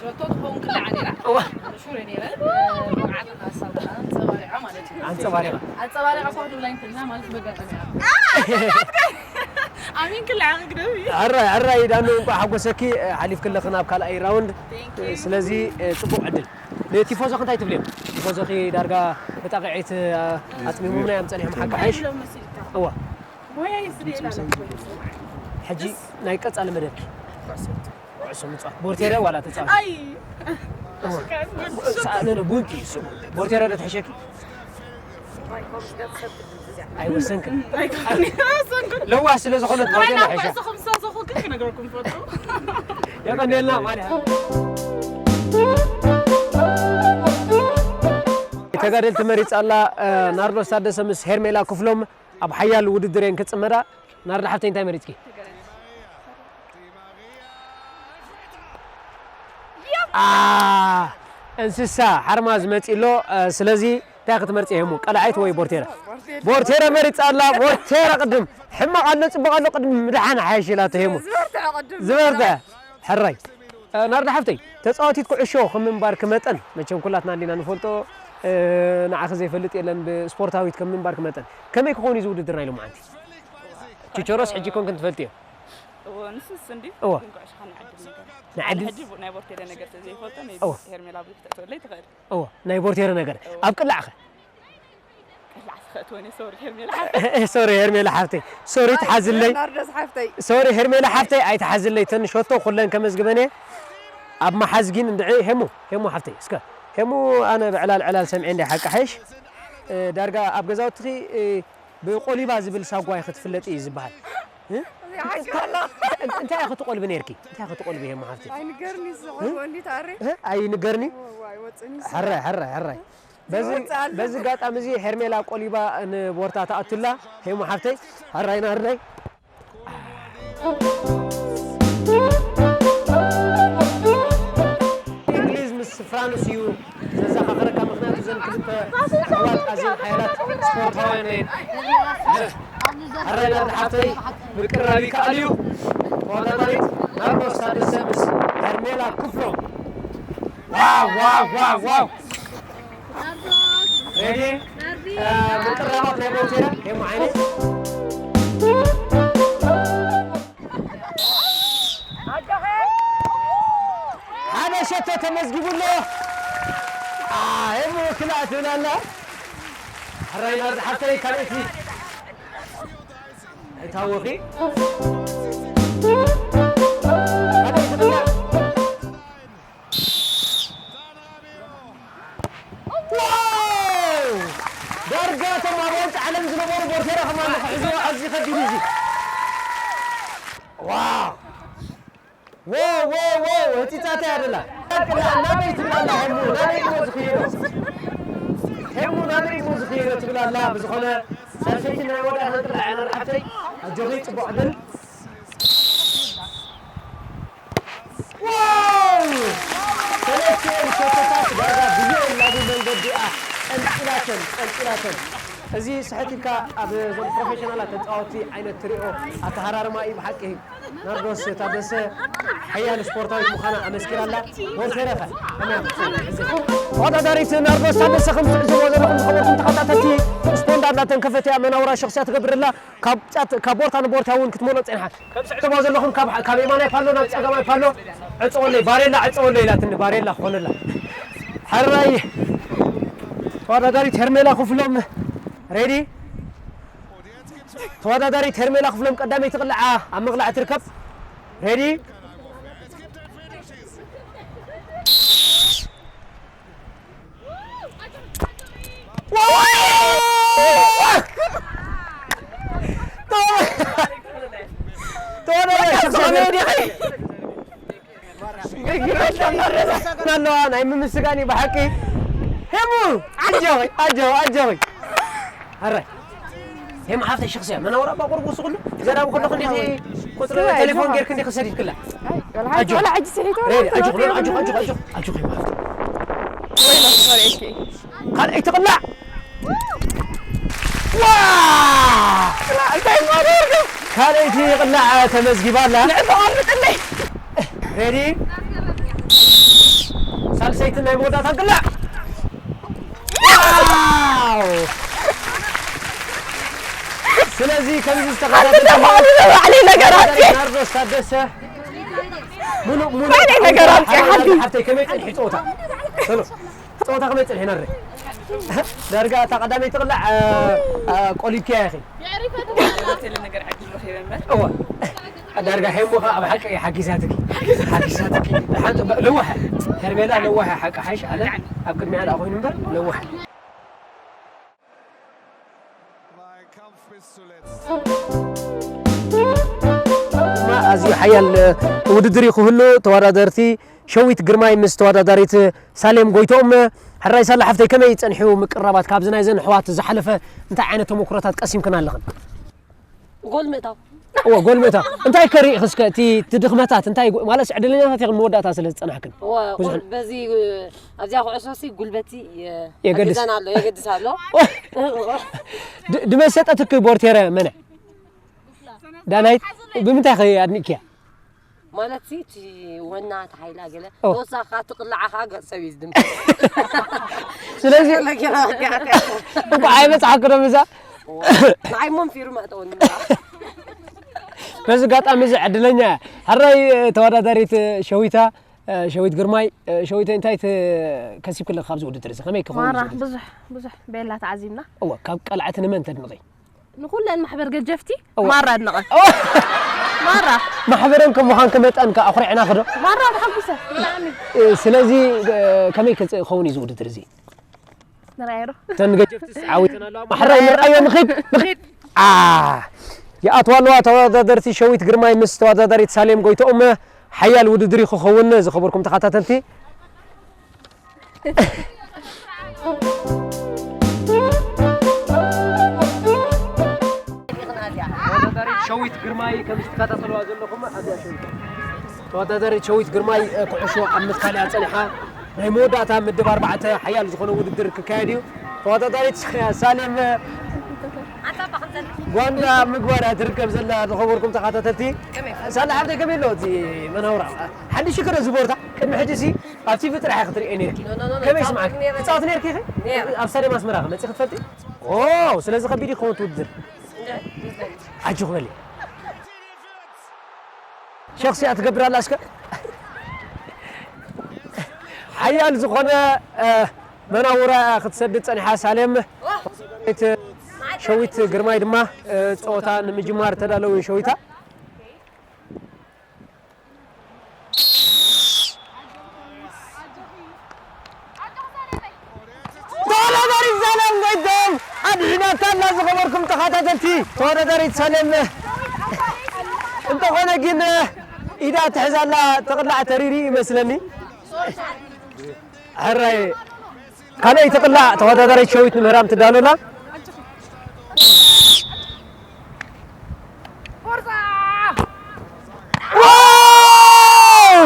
ሸቶ ትኸውን ቅላዕ ነይራ። እዋ ሹረ ነይረ። ብቕዓት ኣሳብ ኣንጸባሪቓ ማለት እዩ። ኣንጸባሪቓ። ኣንጸባሪቓ እኳ ትብላ እንትና ማለት በጋጣሚ እያ። ኣሚን ክልዓኺ ግደፊ። ሕራይ ሕራይ ዳኑ እንኳዕ ሓጎሰኪ። ሓሊፍክለኺ ናብ ካልኣይ ራውንድ። ስለዚ ጽቡቕ ዕድል። ንቲፎዞኺ እንታይ ትብልዮም? ቲፎዞኺ ዳርጋ ብጣቕዒት ኣጽሚሞምና እዮም ጸኒሖም። ሓቂ ሓይሽ እዋ ሞያ ይስደላ ሕጂ ናይ ቀጻሊ መደብኪ ኩዕሶ ምጽዋት ቦርቴረ ዋላ ተጻዋት? ኣይ ሰኣለነ ቡንቲ እሱ ቦርቴረ ዶ ትሕሸኪ? ኣይወሰንክን። ኣይኮን ይወሰንኩ። ለዋህ ስለ ዝኾነት ቦርቴረ ዋይና ሕሸ። ኩዕሶ ክምሳሰኹ ግን ክነግረኩም ፈቱ። የቐንየልና ማለት ተጋደልቲ መሪጻ ኣላ። ናርዶስ ታደሰ ምስ ሄርሜላ ክፍሎም ኣብ ሓያል ውድድር እየን ክጽመዳ። ናርዳ ሓፍተይ እንታይ መሪጽኪ? ኣ፣ እንስሳ ሓርማዝ መጺ ኣሎ። ስለዚ እንታይ ክትመርጺ ሄሙ? ቀላዓይት ወይ ቦርቴራ? ቦርቴራ መሪጻ ኣላ። ቦርቴራ ቅድም ሕማቕ ኣሎ ጽቡቕ ኣሎ ቅድም ምድሓን ሓይሽ ኢላቶ ሄሙ። ዝበርትዐ ቅድም ዝበርትዐ። ሕራይ። ናርዳ ሓፍተይ፣ ተጻዋቲት ኩዕሾ ከም ምንባርኪ መጠን፣ መቸም ኩላትና እንዲና ንፈልጦ፣ ንዓኺ ዘይፈልጥ የለን፣ ብስፖርታዊት ከም ምንባርኪ መጠን። ከመይ ክኸውን እዩ እዚ ውድድር ናይ ሎማዓንቲ? ቺቸሮስ ሕጂ ኮንክን ትፈልጥዮ? እዎ፣ ንሱስ እንዲ እዎ። ግን ኩዕሾ ካብ ንዓድል ነገር። ንዓድል? ሕጂ ቡ-፣ ናይ ቦርቴለ ነገር ስለ ዘይፈልጦ፣ ናይ እዎ። ሄርሜላ ብዙሕ ተእትወለይ ትኽእል። እዎ፣ ናይ ቦርቴረ ነገር። እዎ። ኣብ ቅላዕኸ? ቅላዕ ስኸእትወኒ፣ ሶሪ፣ ሄርሜላ ሓፍተይ። ሶሪ፣ ሄርሜላ ሓፍተይ። ሶሪ፣ ትሓዝለይ። ናርዶስ ሓፍተይ። ሶሪ፣ ሄርሜላ ሓፍተይ፣ ኣይትሓዝለይ። ተን ሸቶ ኩለን ከመዝግበን እየ። ኣብ መሓዝ ግን እንድዒ፣ ሄሙ፣ ሄሙ ሓፍተይ፣ እስከ። ሄሙ፣ ኣነ ብዕላል ዕላል ሰምዔ እንደ ሓቂ ሓይሽ። እ፣ ዳርጋ ኣብ ገዛውትኺ፣ እ፣ ብቆሊባ ዝብል ሳጓ ኢኺ ትፍለጢ እዩ ዝበሃል። እ? እዚ ሓቂ ወላ። እን-፣ እንታይ ኢኺ ትቆልቢ ነይርኪ? እንታይ ኢኺ ትቆልቢ ሄሙ ሓፍተይ? ኣይንገርኒ፣ ዝቆልቦ እ? እንዲ ተኣሪ። እ? ኣይንገርኒ? ዋይ፣ ወፅኒ። ሕራይ፣ ሕራይ፣ ሕራይ። በዚ፣ ይወጽእ ኣሎ። በዚ ኣጋጣሚ እዚ ሄርሜላ ቆሊባ ንቦርታ ተኣቱላ፣ ሄሙ ሓፍተይ፣ ሕራይ ናርደይ። እንግሊዝ ምስ ፍራንስ እዩ ዘዘኻኽረካ፣ ምኽንያቱ እዘን ክልተ ኣሕዋት ኣዝየን ሓያላት ስፖርታውያን እየን። ሕራይ ናርዲ ሓፍተይ፣ ምቅርራብ ይከኣል እዩ። ተወዳዳሪት ናርዶስ ታደሰ ምስ ሄርሜላ ክፍሎም። ዋው፣ ዋው፣ ዋው፣ ዋው። ሬዲ? እ፣ ምቅርራባት ናይ ቦርቴራ፣ ሄሙ ዓይነይ። ሓደ ሸቶ ተመዝጊቡ ኣሎ። አ፣ ሄሙ ክልኣት ትብል ኣላ። ሕራይ ናርዲ ሓፍተይ፣ ካልኣይቲ። ኣይታወኺ። ካልኣይቲ ክላ። ዋው! ዳርጋ እቶም ኣብ ዋንጫ ዓለም ዝነበሩ ቦርቴራ ከማን ክሕዝዎ ኣዝዩ ከቢድ እዩ እዚ። ዋው! ዋው፣ ዋው፣ ዋው! ህጺጻታ እያ ደላ። ናበይ ትብላ ኣላ ሄሙ? ናበይ እሞ ዝኽየዶ? ሄሙ ናበይ እሞ ዝኽየዶ ትብል ኣላ። ብዝኾነ ሳልሰይቲ ናይ ወዳእታ ጥላ እያ ሓፍተይ። ኣጆኺ ጽቡቕ ዕድል። ዋው! ሰለስቲኦም ሸቶታት ዳርጋ ብዘየላቡ መንገዲ እያ ቀንጺላተን፣ ቀንጺላተን። እዚ ስሕት ኢልካ ኣብ እዞም ፕሮፌሽናላት ተጻወትቲ ዓይነት ትሪኦ ኣተሃራርማ እዩ ብሓቂ። ናርዶስ ታደሰ ሓያል ስፖርታዊት ምዃና ኣመስኪራ ኣላ። ቦርቴረኸ ከመይ ኣላ? ተወዳዳሪት ናርዶስ ታደሰ ከም ትዕዘብዎ ዘለኹም ዝኸበርኩም ተኸታተልቲ፣ ስፖንዳ እንዳተንከፈት እያ መናውራ ሸኽስያ ትገብር ኣላ። ካብ ጫት፣ ካብ ቦርታ ንቦርታ እውን ክትመልኦ ጸኒሓ። ከም ትዕዘብዎ ዘለኹም ካብ፣ ካብ የማናይ ፓሎ ናብ ጸጋማይ ፓሎ ዕጸወለይ፣ ባሬላ ዕጸወለይ ኢላትኒ፣ ባሬላ ክኾነላ። ሕራይ ተወዳዳሪት ሄርሜላ ክፍሎም ሬዲ? ተወዳዳሪት ሄርሜላ ክፍሎም ቀዳመይቲ ቅልዓ ኣብ ምቕላዕ ትርከብ። ሬዲ? ኣለዋ ናይ ምምስጋን እዩ ብሓቂ። ሄሙ፣ ኣጆኺ፣ ኣጆኺ፣ ኣጆኺ። ኣረ፣ ሄሙ ሓፍተይ ሽኽስያ፣ መናውራ እባ ቁሩብ ውስኹሉ። ትዛረቢ ከለኹ እንዲኺ ቁጽሪ ስማይ፣ ቴሌፎን ኣጆኻ። ጌርኪ እንዲኺ ሰዲድክላ። ኣይ፣ ወላ ሓንቲ፣ ኣጆኺ። ወላ ሕጂ ስሒትዋ ሬዲ፣ ኣጆኺ፣ ኣጆኺ፣ ኣጆኺ፣ ኣጆኺ፣ ኣጆኺ፣ ሄሙ ሓፍተይ። ወይ መኽፈሪ እኪ። ካልኣይቲ ቅላዕ። ዋ! እንታይ ማለትካ? ካልኣይቲ ቅላዕ ተመዝጊባ ኣላ። ንዕዲ ኣቐምጥለይ። ሬዲ? ሳልሰይቲ ናይ መወዳእታ ቅላዕ። ዋው! ስለዚ ከምዚ ዝተኸታተልኩሞ ኣንተ ተባዕሉ ተባዕሉ ነገር ኣምጪ። ናርዶስ ታደሰ ሙሉእ፣ ሙሉእ ባዕለይ ነገር ኣምጪ ሓንቲ። ሓፍተይ ከመይ ጸኒሑ ጸወታ? ቶሎ። ጸወታ ከመይ ጸኒሑ ናርዶስ? ዳርጋ እታ ቀዳመይቲ ቅላዕ፣ እ፣ እ፣ ቆሊብክያ ኢኺ። ሆቴል ነገር ዕድል ረኺበ እምበር። እወ። ዳርጋ ሄሞ ኸኣ ኣብ ሓቂ ሓጊዛትኪ። ሓጊዛትኪ። ሓንቲ ለዋሕ። ሄርሜላ ለዋሕ ሓቂ ሓይሽ ኣለ። ኣብ ቅድሚኣ ደኣ ኮይኑ እምበር ለዋሕ። ኣዝዩ ሓያል ውድድር እዩ ክህሉ። ተወዳደርቲ ሸዊት ግርማይ ምስ ተወዳዳሪት ሳሌም ጎይትኦም። ሕራይ ሳላ ሓፍተይ፣ ከመይ ጸንሑ ምቅራባት? ካብዚ ናይዘን ኣሕዋት ዝሓለፈ እንታይ ዓይነት ተመኩሮታት ቀሲምክን ኣለኽን? ጎል ምእታው። እወ፣ ጎል ምእታው። እንታይ ከሪእኺ እስከ እቲ፣ እቲ ድኽመታት እንታይ ጎ-፣ ማለት ዕድለኛታት ኢኽን መወዳእታ ስለ ዝጸናሕክን? እወ፣ ብዙሕ ጎል በዚ ኣብዚኣ ኩዕሶ ሲ ጉልበቲ የ-፣ የገድስ። ኣግዘን ኣሎ፣ የገድስ ኣሎ። ድ-፣ ድመሰጠትኪ ቦርቴረ መነ? ዳናይት ብምንታይ ከ ኣድኒቅያ? ማለት ሲ እቲ ወና ተሓይላ ገለ ኦ። ተወሳኻ ትቕላዓ ኸዓ ገጽ ሰብ እዩ ዝድምት። ስለዚ እኮ ኣይበጻሕኩ ዶ ምዛ? ንዓይ ሞን ፊሩ መእተወኒ። በዚ ኣጋጣሚ እዚ ዕድለኛ እያ። ሕራይ ተወዳዳሪት ሸዊታ፣ ሸዊት ግርማይ፣ ሸዊተ እንታይ ት-፣ ከሲብክለ ካብዚ ውድድር እዚ? ከመይ ክኸውን ማራ ዝብል? ብዙሕ ብዙሕ ቤላ ተዓዚብና። እወ፣ ካብ ቀላዕቲ ንመን ተድንቒ? ንኩለን ማሕበር ገጀፍቲ እወ። ማራ ኣድንቐ። እወ። ማራ ማሕበረን ከም ምዃንኪ መጠን ከኣ ኣኹሪዕናኺ ዶ? ማራ ተሓጒሰ ብጣዕሚ። ስለዚ ከመይ ክኸውን እዩ እዚ ውድድር እዚ? ንርኣዮ ዶ? እተን ገጀፍትስ ዓዊተን ኣለዋ። ማሕራይ ንርኣዮ፣ ንኺድ፣ ንኺድ። ኣ፣ ይኣትዋ ኣለዋ ተወዳደርቲ ሸዊት ግርማይ ምስ ተወዳዳሪት ሳሌም ጎይትኦም። ሓያል ውድድር እዩ ክኸውን ዝኸበርኩም ተኸታተልቲ። ተወዳዳሪት ሸዊት ግርማይ ከም ትከታተልዋ ዘለኹም ኣብዚኣ ሸዊት ተወዳዳሪት ሸዊት ግርማይ ኩዕሾ ኣብ ምትካል እያ ጸኒሓ። ናይ መወዳእታ ምድብ ኣርባዕተ ሓያል ዝኾነ ውድድር ክካየድ እዩ። ተወዳዳሪት ሳሌም ጓንዳ ምግባር እያ ትርከብ ዘላ ዝኸበርኩም ተኸታተልቲ። ሳላ ሓብተይ ከመይ ኣሎ እቲ መናውራ? ሓድሽ ክረ ዝቦርታ ቅድሚ ሕጂ ሲ ኣብ ቲቪ ጥራሕ እየ ክትርእየ ነይርኪ። ከመይ ይስምዓኪ? ትጻወቲ ነይርኪ ኢኺ? ኣብ ስታድየም ኣስመራ ከ መጺኺ ትፈልጢ? ኦ፣ ስለዚ ከቢድ እዩ ክኸውን እቲ ውድድር። ኣጆኺ በሊ። ሸኽሲያ ትገብር ኣላ እስከ። ሓያል ዝኾነ መናውራ ክትሰድድ ጸኒሓ ሳሌም። ሸዊት ግርማይ ድማ ጸወታ ንምጅማር ተዳለዉ ሸዊታ። ተወዳዳሪት ሳሌም ጎይትኦም ኣድሒናታ ኣላ ዝኸበርኩም ተኸታተልቲ። ተወዳዳሪት ሳሌም እንተኾነ ግን ኢዳ ትሕዝ ኣላ። ተቕላዕ ተሪሩ ይመስለኒ። ሕራይ ካልኣይ ተቕላዕ ተወዳዳሪት ሸዊት ንምህራም ትዳሎ ኣላ። ዋው!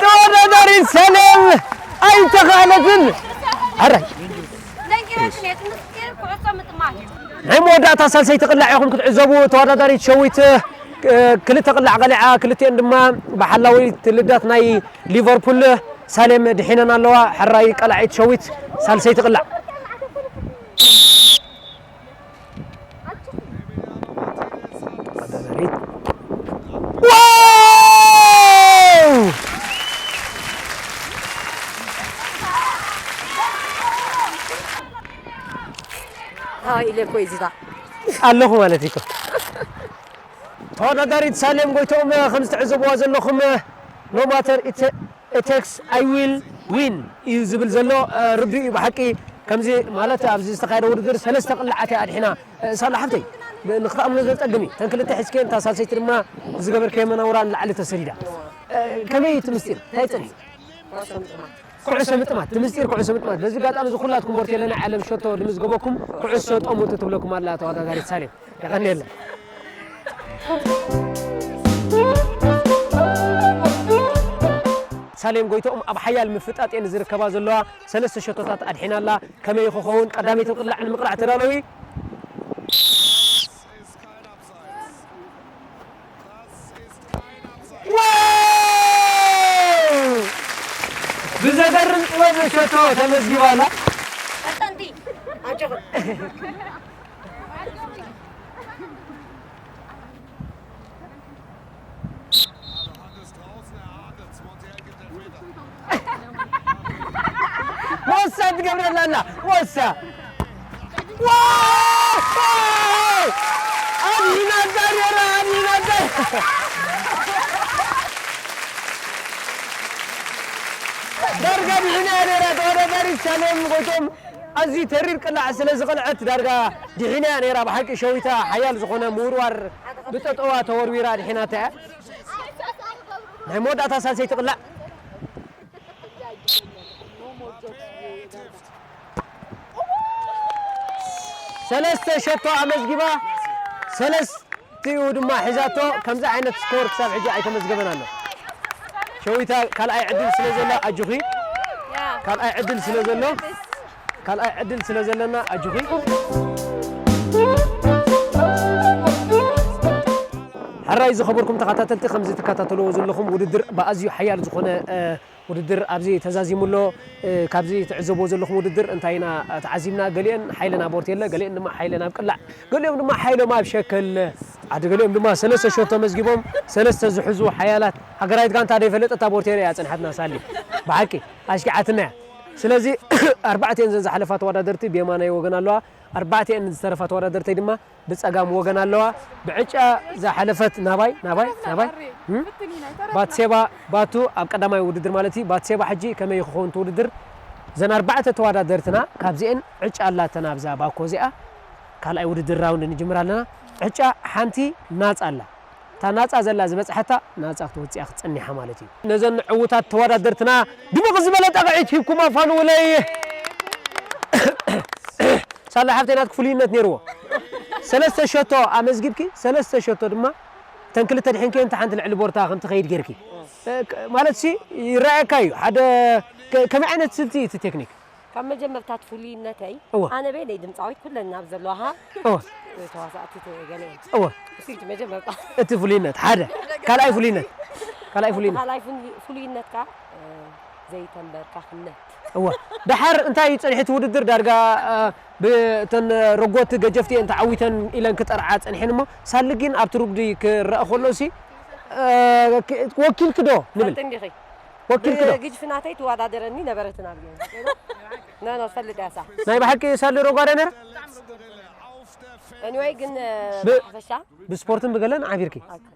ተወዳዳሪት ሰሌም ኣይተኻእለትን። ሕራይ ናይ መወዳእታ ሳልሰይቲ ቅላዕ ኢኹም ክትዕዘቡ። ተወዳዳሪት ሸዊት ክልተ ቅላዕ ቀሊዓ፣ ክልቲኤን ድማ ብሓላዊት ልዳት ናይ ሊቨርፑል ሳሌም ድሒነን ኣለዋ። ሕራይ ቀላዒት ሸዊት ሳልሰይቲ ቅላዕ። ዋው! ሃይ ኢለ እኮ እዩ እዚታ። ኣለኹ ማለት እዩ እኮ። ተወዳዳሪት ሳሌም ጎይትኦም ከም ዝትዕዘብዋ ዘለኹም no matter it takes I will win እዩ ዝብል ዘሎ። ርዱእ እዩ ብሓቂ። ከምዚ ማለት ኣብዚ ዝተኻየደ ውድድር ሰለስተ ቅላዓት እያ ኣድሒና። ሳላ ሓብተይ ንክትኣምኖ ዘጸግም እዩ። ተን ክልተ ሒዝክየን እታ ሳልሰይቲ ድማ ዝገበርክዮ መናውራ ንላዕሊ ተሰዲዳ። ከመይ እቲ ምስጢር እንታይ ጸኒሑ? ኩዕሶ ምጥማት፣ እቲ ምስጢር ኩዕሶ ምጥማት። በዚ ኣጋጣሚ እዚ ኩላትኩም ቦርቴለ ናይ ዓለም ሸቶ ንምዝገበኩም ኩዕሶ ጠሙቱ ትብለኩም ኣላ ተወዳዳሪት ሳሌም። የቐንየልና። ሳሌም ጎይትኦም ኣብ ሓያል ምፍጣጥ እየን ዝርከባ ዘለዋ። ሰለስተ ሸቶታት ኣድሒና ኣላ። ከመይ ክኸውን? ቀዳመይቲ ቅላዕ ንምቕላዕ ተዳለዊ። ዋው! ብዘገርም ጥበብ ሸቶ ተመዝጊባ ኣላ። ቀጠንቲ ኣጆኹም። ሞሳ ትገብረላ ኣላ። ሞሳ። ዋው! ኣድሂናታ ነይራ፣ ኣድሂናታ። ዳርጋ ድሒና እያ ነይራ ተወዳዳሪት ሳሌም ጎይትኦም። ኣዝዩ ተሪር ቅላዕ ስለ ዝቐልዐት ዳርጋ ድሒና እያ ነይራ። ብሓቂ ሸዊታ ሓያል ዝኾነ ምውርዋር ብጠጠዋ ተወርዊራ ድሒናታ እያ። ናይ መወዳእታ ሳልሰይቲ ቅላዕ። ሰለስተ ሸቶ ኣመዝጊባ፣ ሰለስቲኡ ድማ ሒዛቶ። ከምዚ ዓይነት ስኮር ክሳብ ሕጂ ኣይተመዝገበን ኣሎ። ሸዊታ ካልኣይ ዕድል ስለ ዘሎ ኣጆኺ። ካልኣይ ዕድል ስለ ዘሎ፣ ካልኣይ ዕድል ስለ ዘለና ኣጆኺ። ሕራይ ዝኸበርኩም ተኸታተልቲ፣ ከምዚ ትከታተልዎ ዘለኹም ውድድር ብኣዝዩ ሓያል ዝኾነ፣ እ፣ ውድድር ኣብዚ ተዛዚሙ ኣሎ። እ፣ ካብዚ ትዕዘብዎ ዘለኹም ውድድር እንታይ ኢና ተዓዚብና? ገሊአን ሓይለን ኣብ ቦርቴለ፣ ገሊአን ድማ ሓይለን ኣብ ቅላዕ፣ ገሊኦም ድማ ሓይሎም ኣብ ሸከል። ዓዲ ገሊኦም ድማ ሰለስተ ሸቶ መዝጊቦም፣ ሰለስተ ዝሕዙ ሓያላት ሃገራዊት ጋንታ ደይፈለጠታ ቦርቴለ እያ ጽንሓትና ሳሊ። ብሓቂ ኣሽኪዓትና እያ። ስለዚ ኣርባዕቲኤን ዘን ዝሓለፋ ተወዳደርቲ ብየማናይ ወገን ኣለዋ። ኣርባዕቲኤን ዝተረፋ ተወዳደርተይ ድማ ብጸጋም ወገን ኣለዋ። ብዕጫ ዝሓለፈት ናባይ፣ ናባይ፣ ናባይ፣ እም? ባትሴባ ባቱ ኣብ ቀዳማይ ውድድር ማለት እዩ። ባትሴባ ሕጂ ከመይ ክኸውን እቲ ውድድር? እዘን ኣርባዕተ ተወዳደርትና ካብዚኤን ዕጫ ኣላተን ኣብዛ ባኮ እዚኣ። ካልኣይ ውድድር ራውንድ ንጅምር ኣለና። ዕጫ ሓንቲ ናጻ ኣላ። እታ ናጻ ዘላ ዝበጽሐታ ናጻ ክትወጽእ እያ ክትጸኒሓ ማለት እዩ። ነዘን ዕዉታት ተወዳደርትና ድምቕ ዝበለ ጣቕዒት ሂብኩም ኣፋንውለይ። ሳላ ሓብተይ ናትኪ ፍሉይነት ነይርዎ። ሰለስተ ሸቶ ኣመዝጊብኪ፣ ሰለስተ ሸቶ ድማ እተን ክልተ ድሒንኪ እታ ሓንቲ ልዕሊ ቦርታ ከም ትኸይድ ጌርኪ። እ፣ ክ-፣ ማለት ሲ ይረኣየካ እዩ። ሓደ ከ-፣ ከመይ ዓይነት ስልቲ እዩ እቲ ቴክኒክ? ካብ መጀመርታ እቲ ፍሉይነተይ፣ እወ። ኣነ በይነይ ድምፃዊት፣ ኩለን ናብ ዘለዋሃ እወ። ተዋሳእቲ ተ-፣ ገለ እየን። እወ። እሱ እዩ መጀመርታ። እቲ ፍሉይነት ሓደ። ካልኣይ ፍሉይነት? ካልኣይ እቲ ፍሉይነት? ካልኣይ ፍሉ-፣ ፍሉይነትካ፣ እ፣ ዘይተንበርካኽነት። እወ። ደሓር እንታይ እዩ ጸኒሑ እቲ ውድድር? ዳርጋ፣ እ፣ ብተን ረጎት ገጀፍቲ እየን ተዓዊተን ኢለን ክጠርዓ ጸኒሐን እሞ፣ ሳሊ ግን ኣብቲ ሩጉዲ ክረኣ ከሎ ሲ፣ እ፣ ክ-፣ ወኪልኪ ዶ ንብል? ፈልጥ እንዲኺ። ወኪልኪ ዶ? ብግጅፊ ናተይ ትወዳደረኒ ነበረት ናብ ገለ። ኖ፣ ኖ፣ ፈልጥ እያ እሳ። ናይ ብሓቂ ሳሊ ረጓደ ነይራ? ኤኒወይ ግን፣ እ፣ ብ-፣ ብሓፈሻ ብስፖርትን ብገለን ዓቢርኪ? ኣካ-፣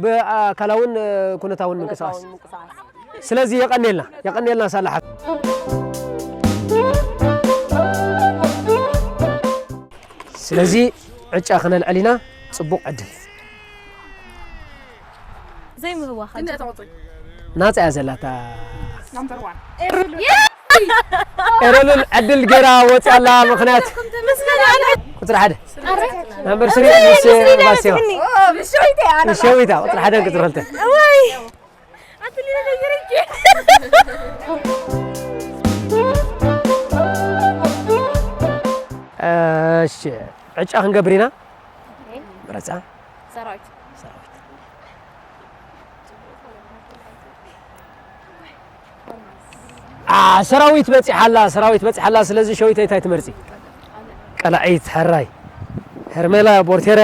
ብኣካላውን፣ እ፣ ኩነታውን ምንቅስቃስ? ኩነታውን ምንቅስቃስ። ስለዚ የቐንየልና፣ የቐንየልና ሳላ ሓብ-፣ ስለዚ ዕጫ ክነልዕል ኢና። ጽቡቕ ዕድል። ዘይምህዋኽ። ናጻ እያ ዘላታ። ናምበር ዋን። ኤረሉል ዕድል ገይራ ወጽያ ኣላ። ምኽንያት ቁጽሪ ሓደ። ናምበር ስሪ ምስ ባስዮ። ሸዊታ ቁጽሪ ሓደ ቁጽሪ ክልተ። እሺ፣ ዕጫ ክንገብር ኢና። መረጻ። ሰራዊት። ሰራዊት። አ፣ ሰራዊት በጺሓ ኣላ፣ ሰራዊት በጺሓ ኣላ። ስለዚ ሸዊተይ እንታይ ትመርጺ? ቀላዒት፣ ሕራይ። ሄርሜላ ቦርቴረ።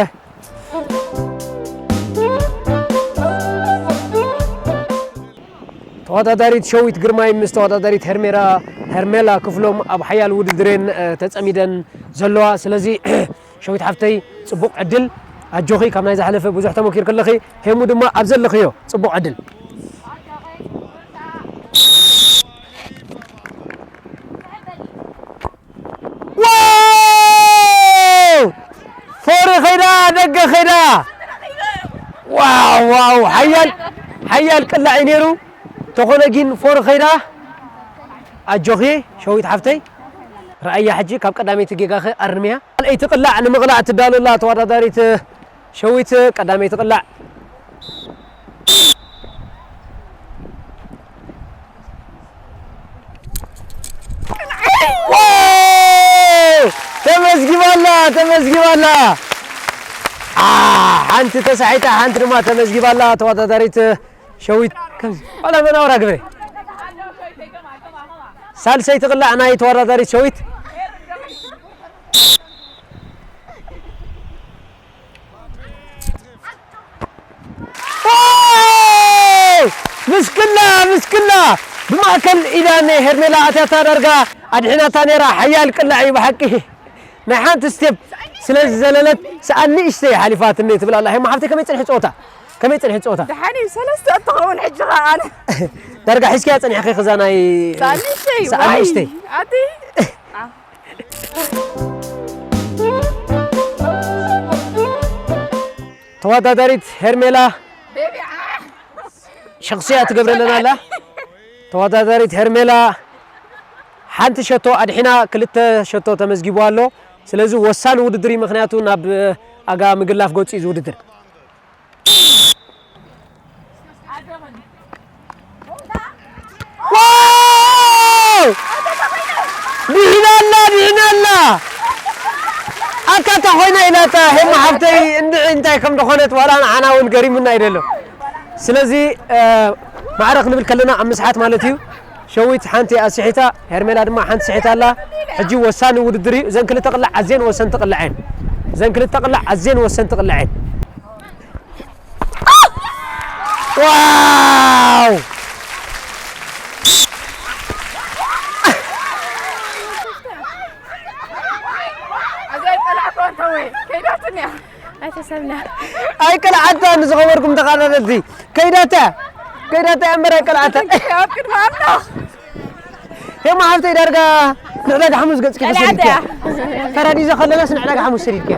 ተወዳዳሪት ሸዊት ግርማይ ምስ ተወዳዳሪት ሄርሜራ፣ ሄርሜላ ክፍሎም ኣብ ሓያል ውድድር እየን፣ እ፣ ተጸሚደን ዘለዋ። ስለዚ ሸዊት ሓፍተይ ጽቡቕ ዕድል፣ ኣጆኺ፣ ካብ ናይ ዝሓለፈ ብዙሕ ተመኪርኪ ኣለኺ። ሄሙ ድማ ኣብ ዘለኽዮ ጽቡቕ ዕድል። ዋው! ፎሪ ኸይዳ፣ ደገ ኸይዳ። ዋው፣ ዋው፣ ሓያል፣ ሓያል ቅላዕ እዩ ነይሩ። ተኾነ ግን ፎሪ ኸይዳ። ኣጆኺ ሸዊት ሓፍተይ። ረኣያ ሕጂ ካብ ቀዳመይቲ ጌጋኺ ኣርምያ። ካልኣይቲ ቅላዕ ንምቕላዕ ትዳሎ ኣላ ተወዳዳሪት ሸዊት ቀዳመይቲ ቅላዕ። ዋው! ተመዝጊባላ፣ ተመዝጊባላ። አ፣ ሓንቲ ተሳሒታ፣ ሓንቲ ድማ ተመዝጊባላ ተወዳዳሪት ሸዊት። ከምዚ፣ ዋላ መናውራ ግብረ። ሳልሰይቲ ቅላዕ ናይ ተወዳዳሪት ሸዊት። ዋው! ምስክላ፣ ምስክላ! ብማእከል ኢዳ ናይ ሄርሜላ ኣትያታ ዳርጋ ኣድሒናታ ነይራ። ሓያል ቅላዕ እዩ ብሓቂ። ናይ ሓንቲ ስቴፕ ስለ ዝዘለለት ሰኣን ንእሽተይ ሓሊፋትኒ ትብል ኣላ። ሄማ ሓፍተይ ከመይ ጸኒሑ ጸወታ? ከመይ ጸኒሑ ጸወታ? ደሓን እዩ፣ ሰለስተ እንትኸውን ሕጂ ኸኣ ኣነ። ዳርጋ ሒዝክያ ጸኒሕኪ ክዛ ናይ ሰኣን ንእሽተይ፣ ሰኣን ዋይ፣ ንእሽተይ። ኣቲ። ተወዳዳሪት ሄርሜላ። ቤቢ፣ ዓ። ሸኽስያ ትገብረለና ኣላ። ተወዳዳሪት ሄርሜላ ሓንቲ ሸቶ ኣድሒና፣ ክልተ ሸቶ ተመዝጊቡ ኣሎ። ስለዚ ወሳኒ ውድድር እዩ፣ ምኽንያቱ ናብ ኣጋ ምግላፍ ገጹ እዩ ዝውድድር። ዋው! ድሒናላ፣ ድሒናላ። ኣካታ ኮይና ኢላታ፣ ሄማ ሓፍተይ፣ እንድዒ እንታይ ከም ዝኾነት ዋላ ንዓና እውን ገሪሙና እዩ ዘሎ። ስለዚ፣ እ፣ ማዕረ ክንብል ከለና ኣብ ምስሓት ማለት እዩ። ሸዊት ሓንቲ ኣስሒታ፣ ሄርሜላ ድማ ሓንቲ ስሒታ ኣላ። ሕጂ ወሳኒ ውድድር እዩ። እዘን ክልተ ቅላዕ ኣዝየን ወሰንቲ ቅላዕ እየን። እዘን ክልተ ቅላዕ ኣዝየን ወሰንቲ ቅላዕ እየን። ዋው! ኣዛ ይጠላዕኳ እንተወይ ከይዳትንያ። ኣይተሰብና። ኣይቀልዓታ ንዝኸበርኩም ተኸታተልቲ። ከይዳታ፣ ከይዳታ እያ እምበር ኣይቀልዓታ። ኣብ ቅድሚ ኣምላኽ። ሄማ ሓፍተይ ዳርጋ ንዕዳጋ ሓሙስ ገጽኪ ቀልዓታ። ተሰዲድኪ። ፈራዲዘ ከለናስ ንዕዳጋ ሓሙስ ሰዲድኪ።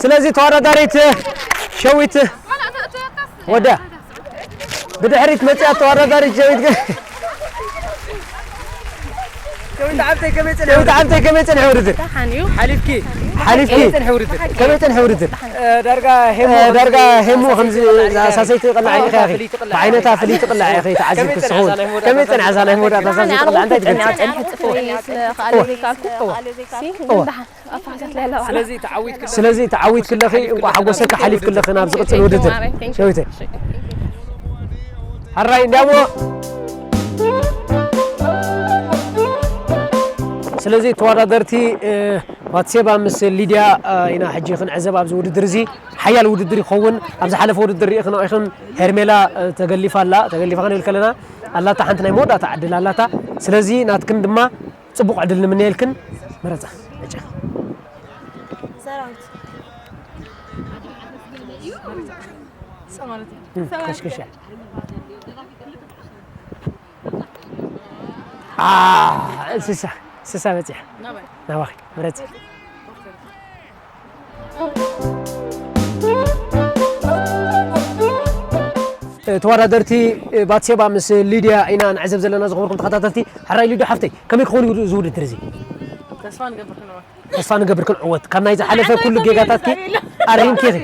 ስለዚ ተወዳዳሪት ሸዊት ወዳ ብድሕሪት መጽያ ተወዳዳሪት ሸዊት ገ-፣ ሸዊት ዓብተይ ከመይ ጸኒሑ ሸዊት ዓብተይ ከመይ ጸኒሑ ውድድር? ደሓን እዩ። ሓሊፍኪ? ሓሊፍኪ? ከመይ ጸኒሑ ውድድር? ከመይ ጸኒሑ ውድድር? እ፣ ዳርጋ ሄሞ እ፣ ዳርጋ ከምዚ ሄሞ ከምዚ ሳሰይቲ ቀላዕ ኢኺ። ብዓይነታ ፍልይቲ ቅላዕ ኢኺ ተዓዚብኪ ከመይ ጸኒሓ ዝኸውን። እዛ ናይ መወዳእታ ከመይ ጸኒሓ እዛ ናይ መወዳእታ ሳሰይቲ ቅላዕ እንታይ ትገልጺ? ኣነ ጽንሕቲ ስለ ዝኸኣለ ዘይከኣልኩ። እዋ። ሲ፣ እዋ። ደሓን። ኣፋሕታት ለላ ዋላ። ስለዚ ተዓዊት ክለ-፣ ስለዚ ተዓዊት ክለኺ፣ እንኳዕ ሓጎሰካ ሓሊፍ ክለኺ ናብ ዝቕጽል ውድድር። Thank you። ሸዊተይ። ሕራይ እንዲያሞ። ስለዚ ተወዳደርቲ፣ እ፣ ባትሴባ ምስ ሊድያ፣ እ፣ ኢና ሕጂ ክንዕዘብ ኣብዚ ውድድር እዚ። ሓያል ውድድር ይኸውን። ኣብ ዝሓለፈ ውድድር ርኢኽና ኢኽን ሄርሜላ፣ እ፣ ተገሊፋ ኣላ። ተገሊፋ ክንብል ከለና ኣላታ ሓንቲ ናይ መወዳእታ ዕድል ኣላታ። ስለዚ ናትክን ድማ ጽቡቕ ዕድል ንምነየልክን። መረጻ። ዕጫ። ሰራዊት። እም፣ ከሽከሻ። አ፣ ስሳ፣ ስሳ በጺሐ። ናባይ? ናባኺ፣ መረጺ። ተወዳደርቲ ባትሴባ ምስ ሊድያ ኢና ንዕዘብ ዘለና፣ ዝኸበርኩም ተኸታተልቲ። ሕራይ ሊድያ ሓፍተይ፣ ከመይ ክኸውን እዩ እዚ ውድድር እዚ? ተስፋ ንገብር ክንዕወት። ተስፋ ንገብር ክንዕወት። ካብ ናይ ዝሓለፈ ኩሉ ጌጋታትኪ ኣሪምኪ ኢኺ።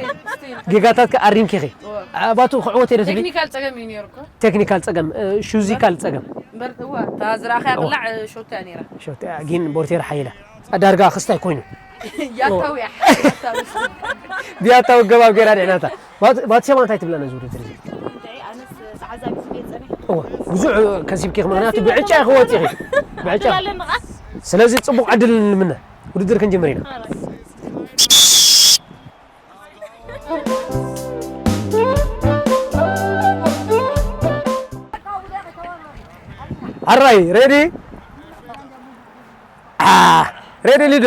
ጌጋታትኪ ኣሪምኪ ኢኺ። እወ። ኣባቱ ክዕወት እየ ዶ ትብሊ? ቴክኒካል ጸገም እዩ ነይሩ እኮ። ቴክኒካል ጸገም፣ እ፣ ሹዚካል ጸገም። እምበር፣ እወ፣ እታ ዝረኣኻያ እወ። ቅላዕ፣ እ፣ ሾቶ እያ ነይራ። ሾቶ እያ፣ ግን ቦርቴር ሓይላ። ዳርጋ ክስታይ ኮይኑ። ያታው እያ። ያታው። ብያታው ገባብ ገይራ ድሕናታ። ባት-፣ ባትሴባ እንታይ ትብለና እዚ ውድድር እዚ? እንድዒ፣ ኣነስ ተዓዛቢ ስለ ዝጸንሐ። እወ፣ ብዙሕ ከሲብኪ፣ ምኽንያቱ ብዕጫ ኢኺ ወጺኺ። ብዕጫ። ዕድል ኣለና። ስለዚ ጽቡቕ ዕድል ንምነ። ውድድር ክንጅምር ኢና። ሕራይ፣ ሬዲ? አ፣ ሬዲ ሊዶ?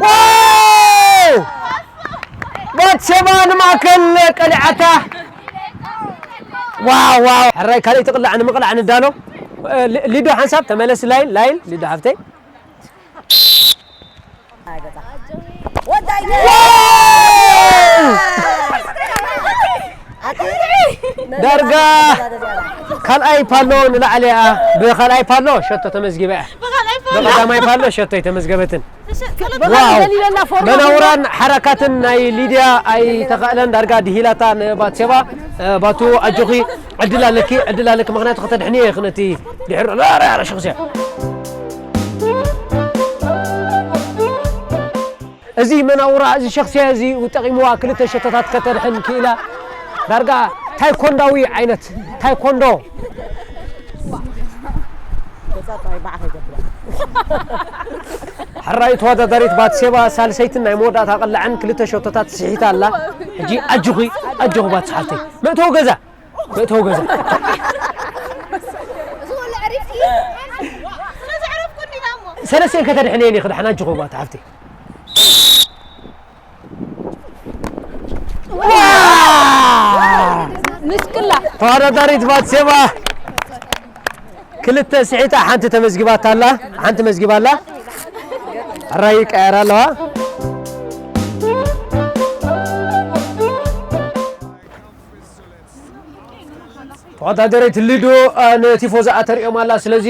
ዋው! ባትሴባ ንማእከል ቀሊዓታ። ዋው፣ ዋው። ሕራይ ካልኣይቲ ቅላዕ ንምቕላዕ ንዳሎ። ሊ-፣ ሊዶ ሓንሳብ ተመለስ፣ ላይን፣ ላይን፣ ሊዶ ሓፍተይ። ዋው! ዳርጋ ካልኣይ ፓሎ ንላዕሊ እያ። ብኻልኣይ ፓሎ ሸቶ ተመዝጊባ እያ። ብቐዳማይ ፓሎ ሸቶ ኣይተመዝገበትን። ዋው! መናውራን ሓረካትን ናይ ሊድያ ኣይተኻእለን። ዳርጋ ድሂላታ ንባትሴባ። እ፣ ባቱ ኣጆኺ፣ ዕድል ኣለኪ፣ ዕድል ኣለኪ። ምኽንያቱ ከተድሕንዮ ኢኺ ነቲ ድሕሪ፣ ኧረ፣ ኧረ፣ ሸኽስያ። እዚ መናውራ፣ እዚ ሸኽስያ እዚ ጠቒምዋ ክልተ ሸቶታት ከተድሕን ክኢላ። ዳርጋ ታይኮንዳዊ ዓይነት፣ ታይኮንዶ። ሕራይ ተወዳዳሪት ባትሴባ ሳልሰይትን ናይ መወዳእታ ቅላዕን ክልተ ሸቶታት ስሒታ ኣላ። ሕጂ ኣጆኺ፣ ኣጆኺ ባትሲ ሓፍተይ። መእተዊ ገዛ። መእተዊ ገዛ። ሰለስቴን ከተድሕነየን ኢኺ፣ ደሓን ኣጆኺ ባቲ ሓፍተይ። ዋ! ንስክላ። ተወዳዳሪት ባትሴባ ክልተ ስሒታ፣ ሓንቲ ተመዝጊባታ ኣላ፣ ሓንቲ መዝጊባ ኣላ። ሕራይ ይቀያየራ ኣለዋ። ተወዳደሪት ሊዱ፣ እ፣ ንቲፎዞኣ ተርእዮም ኣላ። ስለዚ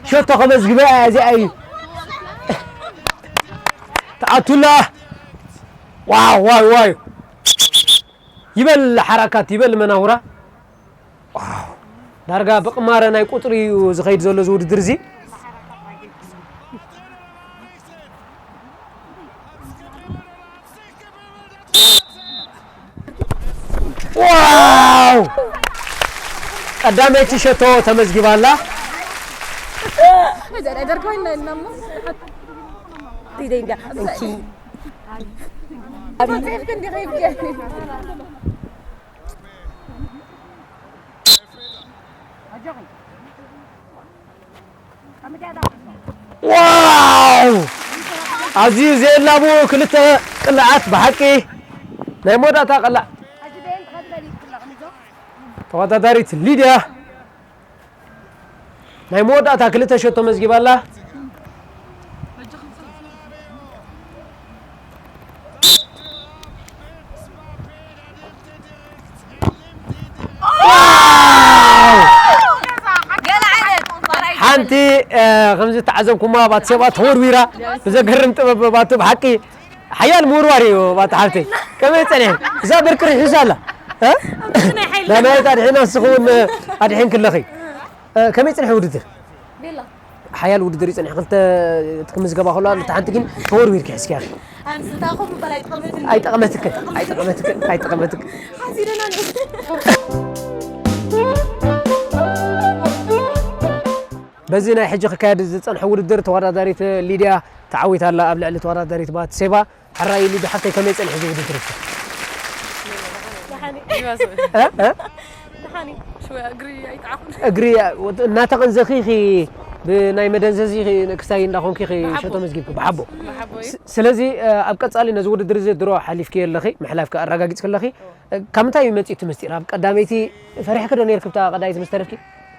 ሸቶ ከመዝግበ እያ እዚኣ እዩ። ተኣቱላ። ዋው፣ ዋይ፣ ዋይ። ይበል ሓራካት፣ ይበል መናውራ። ዋው። ዳርጋ ብቕማረ ናይ ቁጽሪ እዩ ዝኸይድ ዘሎ እዚ ውድድር እዚ። ዋው! ቀዳመይቲ ሸቶ ተመዝጊባ ኣላ። ዋው! ኣዝዩ ዘየላቡ ክልተ ቅላዓት ብሓቂ ናይ መወዳእታ ቅላዕ ተወዳዳሪት ሊድያ ናይ መወዳእታ ክልተ ሸቶ መዝጊባ ኣላ። ዋው! ሓንቲ፣ እ፣ ከምዚ ተዓዘብኩማ፣ ባትሴባ ተወርዊራ ብዘገርም ጥበብ፣ ባቱ ብሓቂ ሓያል ምውርዋር እዩ፣ ባቱ ሓብተይ። ከመይ ጸኒሑ? እዛ ብርቂ ርሒሳ ኣላ። እ? ናይ ሓይሊ። ዳናይት ኣድሒና፣ ንስኺ እውን ኣድሒንኪ ኣለኺ። እ፣ ከመይ ጸኒሑ ውድድር? ቤላ። ሓያል ውድድር እዩ ጸኒሑ። ክልተ እቲ ክምዝገባ ከለዋ፣ ነታ ሓንቲ ግን ተወርዊርኪ ሒዝኪያ። ኣንስታኹም ምባል ኣይጠቐመትን። ኣይጠቐመትክን፣ ኣይጠቐመትክን፣ ኣይጠቐመትክን። ሓሲደና ነው። በዚ ናይ ሕጂ ክካየድ ዝጸንሐ ውድድር ተወዳዳሪት ሊድያ ተዓዊታ ኣላ ኣብ ልዕሊ ተወዳዳሪት ባትሴባ። ሕራይ ሊዱ ሓፍተይ፣ ከመይ ጸኒሑ እዚ ውድድር እስከ? ደሓን እዩ። እ? እ? ደሓን እዩ። ሽወ እግሪ ኣይጠዓኹን። እግሪ እናተቐንዘኺ ኢኺ ብናይ መደንዘዚ ኢኺ ክሳይ እንዳኾንኪ ኢኺ ብሓቦ። ሸቶ መዝጊብኪ ብሓቦ። ብሓቦ እዩ። ስ-፣ ስለዚ፣ እ፣ ኣብ ቀጻሊ ነዚ ውድድር እዚ ድሮ ሓሊፍኪ ኣለኺ፣ ምሕላፍኪ ኣረጋጊጽኪ ኣለኺ። እ፣ ካብ ምንታይ እዩ መጺኡ እቲ ምስጢር? ኣብ ቀዳመይቲ ፈሪሕኪ ዶ ነይርኪ ብታ ቀዳመይቲ ምስ ተረፍኪ?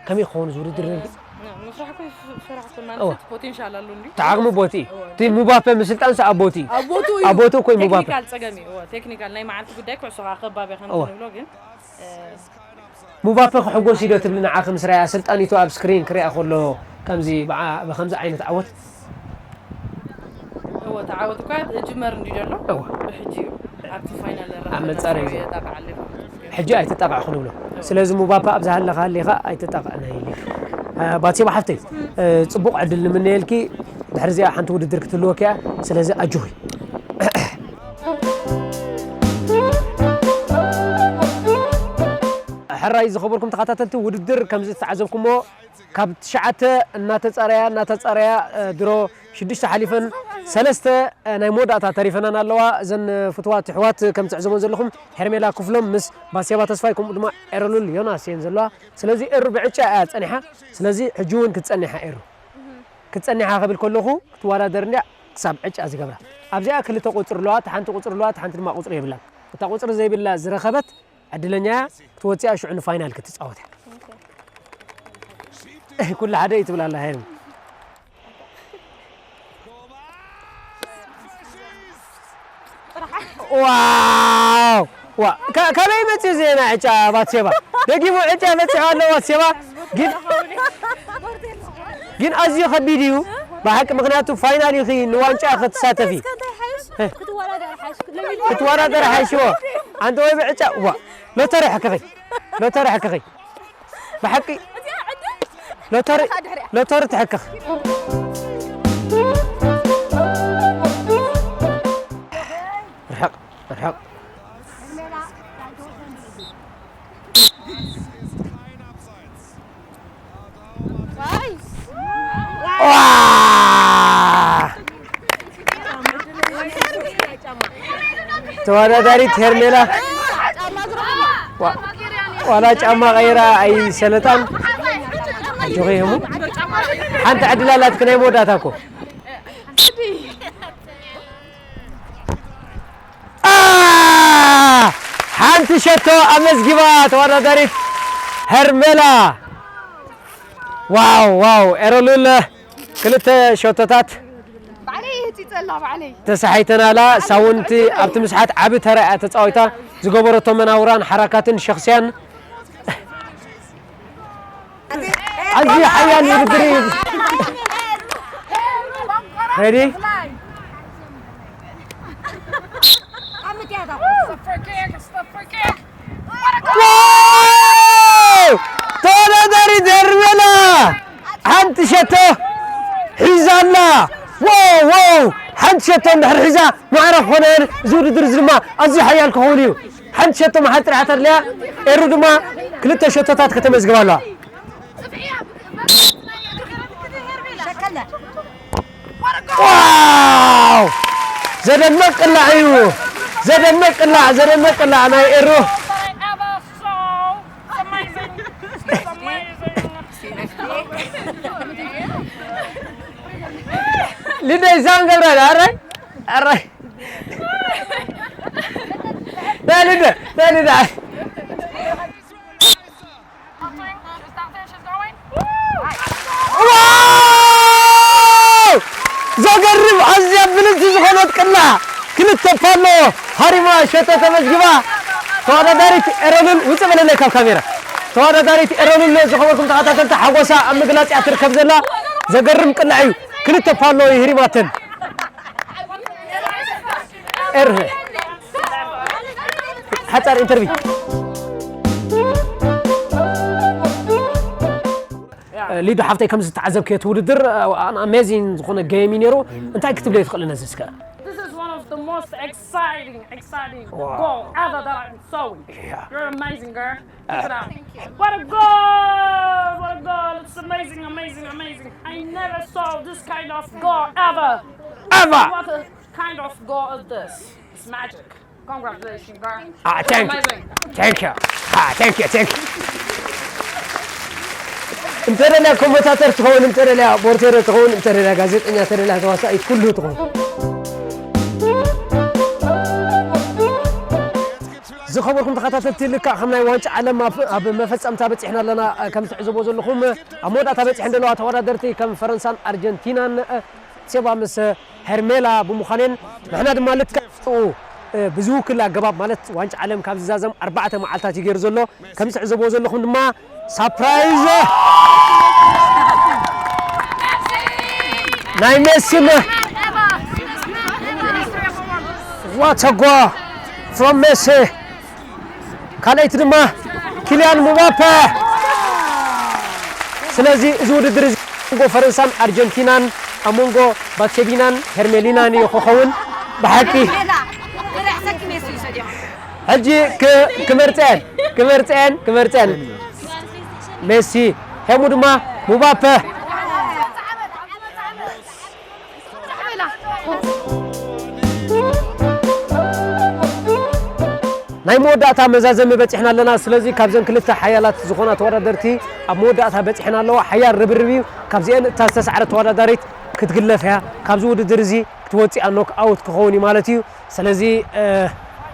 ከመይ ክኸውን እዚ ውድድር ነይሩ? እ፣ ምስራሕ እኮ ይፍ-፣ ፍራሕ እኮ ማለት እወ። ፖቴንሻል ኣሎ እንዲ። ተዓቕሚ ቦቲ። እወ። እቲ ሙባፔ ምስልጣን ሰ ኣብ ቦቲ። ኣብ ቦቱ እዩ። ኣብ ቦቱ እኮ እዩ ሙባፔ። ቴክኒካል ጸገም እዩ። እወ፣ ቴክኒካል ናይ መዓልቲ ጉዳይ ኩዕሶ ከኣ ከባቢ ከም እወ። ትብሎ ግን፣ እ፣ ሙባፔ ክሕጎስ እዩ ዶ ትብሊ ንዓኺ ምስ ረኣያ ኣሰልጣኒቱ ኣብ ስክሪን ክሪኣ ከሎ ከምዚ ብዓ-፣ ብከምዚ ዓይነት ዓወት? እወ፣ እቲ ዓወት እኳ ይጅመር እንዲ ዘሎ እወ። ብሕጂ እዩ። ኣብቲ ፋይናል ኣብ መጻረይ እዩ ዘሎ። የጣቕዓሉ እዩ። ሕጂ ኣይትጣቕዕ ክንብሎ። ስለዚ ሙባፓ ኣብ ዝሃለኻ ሃሊኻ ኣይትጣቕዕ ናይ ሊግ። እ፣ ባትሴባ ሓፍተይ፣ እ፣ ጽቡቕ ዕድል ንምነየልኪ። ድሕሪ እዚኣ ሓንቲ ውድድር ክትህልወኪ እያ። ስለዚ ኣጆኺ። ሕራይ ዝኸበርኩም ተኸታተልቲ፣ ውድድር ከም ዝተዓዘብኩሞ ካብ ትሽዓተ እናተጻረያ፣ እናተጻረያ፣ እ፣ ድሮ ሽዱሽተ ሓሊፈን ሰለስተ፣ እ፣ ናይ መወዳእታ ተሪፈናን ኣለዋ። እዘን ፍትዋት ኣሕዋት ከም ትዕዘቦን ዘለኹም ሄርሜላ ክፍሎም ምስ ባሴባ ተስፋይ ከምኡ ድማ ኤረሉል ዮናስ እየን ዘለዋ። ስለዚ ኤሩ ብዕጫ እያ ጸኒሓ። ስለዚ ሕጂ እውን ክትጸኒሓ ኤሩ። ክትጸኒሓ ክብል ከለኹ ክትወዳደር እንድያ ክሳብ ዕጫ ዝገብራ። ኣብዚኣ ክልተ ቁጽሪ ኣለዋ፣ እታ ሓንቲ ቁጽሪ ኣለዋ፣ እታ ሓንቲ ድማ ቁጽሪ የብላን። እታ ቁጽሪ ዘይብላ ዝረኸበት ዕድለኛ እያ፣ ክትወጽእ እያ፣ ሽዑ ንፋይናል ክትጻወት እያ። ኩሉ ሓደ እዩ ትብል ኣላ ሄርሚ። ዋው! ዋ፣ ከ-፣ ከመይ መጽዩ ዜና ዕጫ ባትሴባ? ደጊሙ ዕጫ በጺሑ ኣሎ ባትሴባ። ግን፣ ግን ኣዝዩ ከቢድ እዩ ብሓቂ፣ ምኽንያቱ ፋይናል ኢኺ፣ ንዋንጫ ክትሳተፊ። እስከ እንታይ ሓይሽ? እ። ክትወዳደር ሓይሽ። ክትወዳደር ሓይሽዎ። ኣንተ ወይ ብዕጫ፣ ዋ፣ ሎተሪ ሕክኺ። ሎተሪ ሕክኺ። ብሓቂ እዚኣ ዕድል ሎተሪ፣ እዚኣ ድሕሪኣ። ሎተሪ ትሕክኽ። ርሕቕ፣ ርሕቕ። ዋ! ተወዳዳሪት ሄርሜላ ዋ-፣ ዋላ ጫማ ቀይራ ኣይሰለጣን። ኣጆኺ ህሙ። ሓንቲ ዕድል ኣላትኪ ናይ መወዳእታ እኮ። ኣ! ሓንቲ ሸቶ ኣመዝጊባ ተወዳዳሪት ሄርሜላ። ዋው፣ ዋው፣ ኤረሉል ክልተ ሸቶታት። ባዕለይ እህቲ ተሳሒተናላ። ሳውንቲ ኣብቲ ምስሓት ዓቢ ተራ እያ ተጻዊታ። ዝገበረቶ መናውራን ሓራካትን ሸኽስያን። ኣዝዩ ሓያል ውድድር እዩ። ሬዲ? ዋው! ተወዳዳሪት ሄርሜላ ሓንቲ ሸቶ ሒዛ ኣላ። ዋው፣ ዋው! ሓንቲ ሸቶ እንድሕር ሒዛ ማዕረ ክኾነ፣ እዚ ውድድር እዚ ድማ ኣዝዩ ሓያል ክኸውን እዩ። ሓንቲ ሸቶ መሓዝ ጥራሕ ተድልያ፣ ኤሩ ድማ ክልተ ሸቶታት ከተመዝግብ ኣለዋ። ዋው! ዘደንቕ ቅላዕ እዩ። ዘደንቕ ቅላዕ፣ ዘደንቕ ቅላዕ ናይ ኤሩ። ሊደይ ሳን ገብራል፣ ኣራይ፣ ኣራይ። ና ሊደ፣ ና ሊደ። ዋው! ዘገርም ኣዝያ ብልጽቲ ዝኾነት ቅላዕ ክልተ ፓሎ ሃሪማ ሸቶ ተመዝግባ። ተወዳዳሪት ኤረሉል ውጽእ በለለይ ካብ ካሜራ። ተወዳዳሪት ኤረሉል ዝኸበርኩም ተኸታተልቲ ሓጎሳ ኣብ ምግላጽ እያ ትርከብ ዘላ። ዘገርም ቅላዕ እዩ። ክልተ ፓሎ ይህሪማተን። ኤር ሓጻር ኢንተርቪ። ሊዱ ሓፍተይ፣ ከም ዝተዓዘብክዮ እቲ ውድድር ኣን ኣሜዚንግ ዝኾነ ገይም እዩ ነይሩ። እንታይ ክትብለይ ትኽእሊ ነዚ እስከ? This is one of the most exciting, exciting Wow. goal ever that I saw. Yeah. You're amazing, girl. Keep it up. Thank you. What a goal! What a goal! It's amazing, amazing, amazing. I never saw this kind of goal ever. Ever! What a kind of goal is this? It's magic. Congratulations, girl. Ah, thank you. Amazing. Thank you. Ah, thank you, thank you. እንተ ደልያ ኮመንታተር ትኸውን፣ እንተ ደልያ ቦርቴሮ ትኸውን፣ እንተ ደልያ ጋዜጠኛ፣ እንተ ደልያ ተዋሳኢት፣ ኩሉ ትኸውን። ዝኸበርኩም ተኸታተልቲ፣ ልክዕ ከም ናይ ዋንጫ ዓለም ኣብ፣ ኣብ መፈጸምታ በጺሕና ኣለና። ከም ትዕዘቦ ዘለኹም፣ ኣብ መወዳእታ በጺሐን ዘለዋ ተወዳደርቲ ከም ፈረንሳን ኣርጀንቲናን፣ ሴባ ምስ ሄርሜላ ብምዃነን፣ ንሕና ድማ ልክዕ ብዝውክል ኣገባብ፣ ማለት ዋንጫ ዓለም ካብ ዝዛዘም ኣርባዕተ መዓልታት እዩ ገይሩ ዘሎ። ከም ትዕዘብዎ ዘለኹም ድማ ሳፕራይዝ ናይ ሜሲን ዋተጓ ፍሮም ሜሲ፣ ካልኣይቲ ድማ ኪልያን ምባፔ። ስለዚ እዚ ውድድር እዚ ኣብ መንጎ ፈረንሳን ኣርጀንቲናን፣ ኣብ መንጎ ባትሴቢናን ሄርሜሊናን እዩ ክኸውን። ብሓቂ ሕጂ ክ-፣ ክመርጸን፣ ክመርጸን፣ ክመርጸን። ሜሲ፣ ሄሙ ድማ ምባፔ። ናይ መወዳእታ መዛዘሚ በጺሕና ኣለና። ስለዚ ካብዘን ክልተ ሓያላት ዝኾና ተወዳደርቲ ኣብ መወዳእታ በጺሐን ኣለዋ። ሓያል ርብርብ እዩ። ካብዚአን እታ ዝተሳዕረት ተወዳዳሪት ክትግለፍ እያ። ካብዚ ውድድር እዚ ክትወጽእ እያ፣ ኖክ ኣውት ክኸውን እዩ ማለት እዩ። ስለዚ፣ እ፣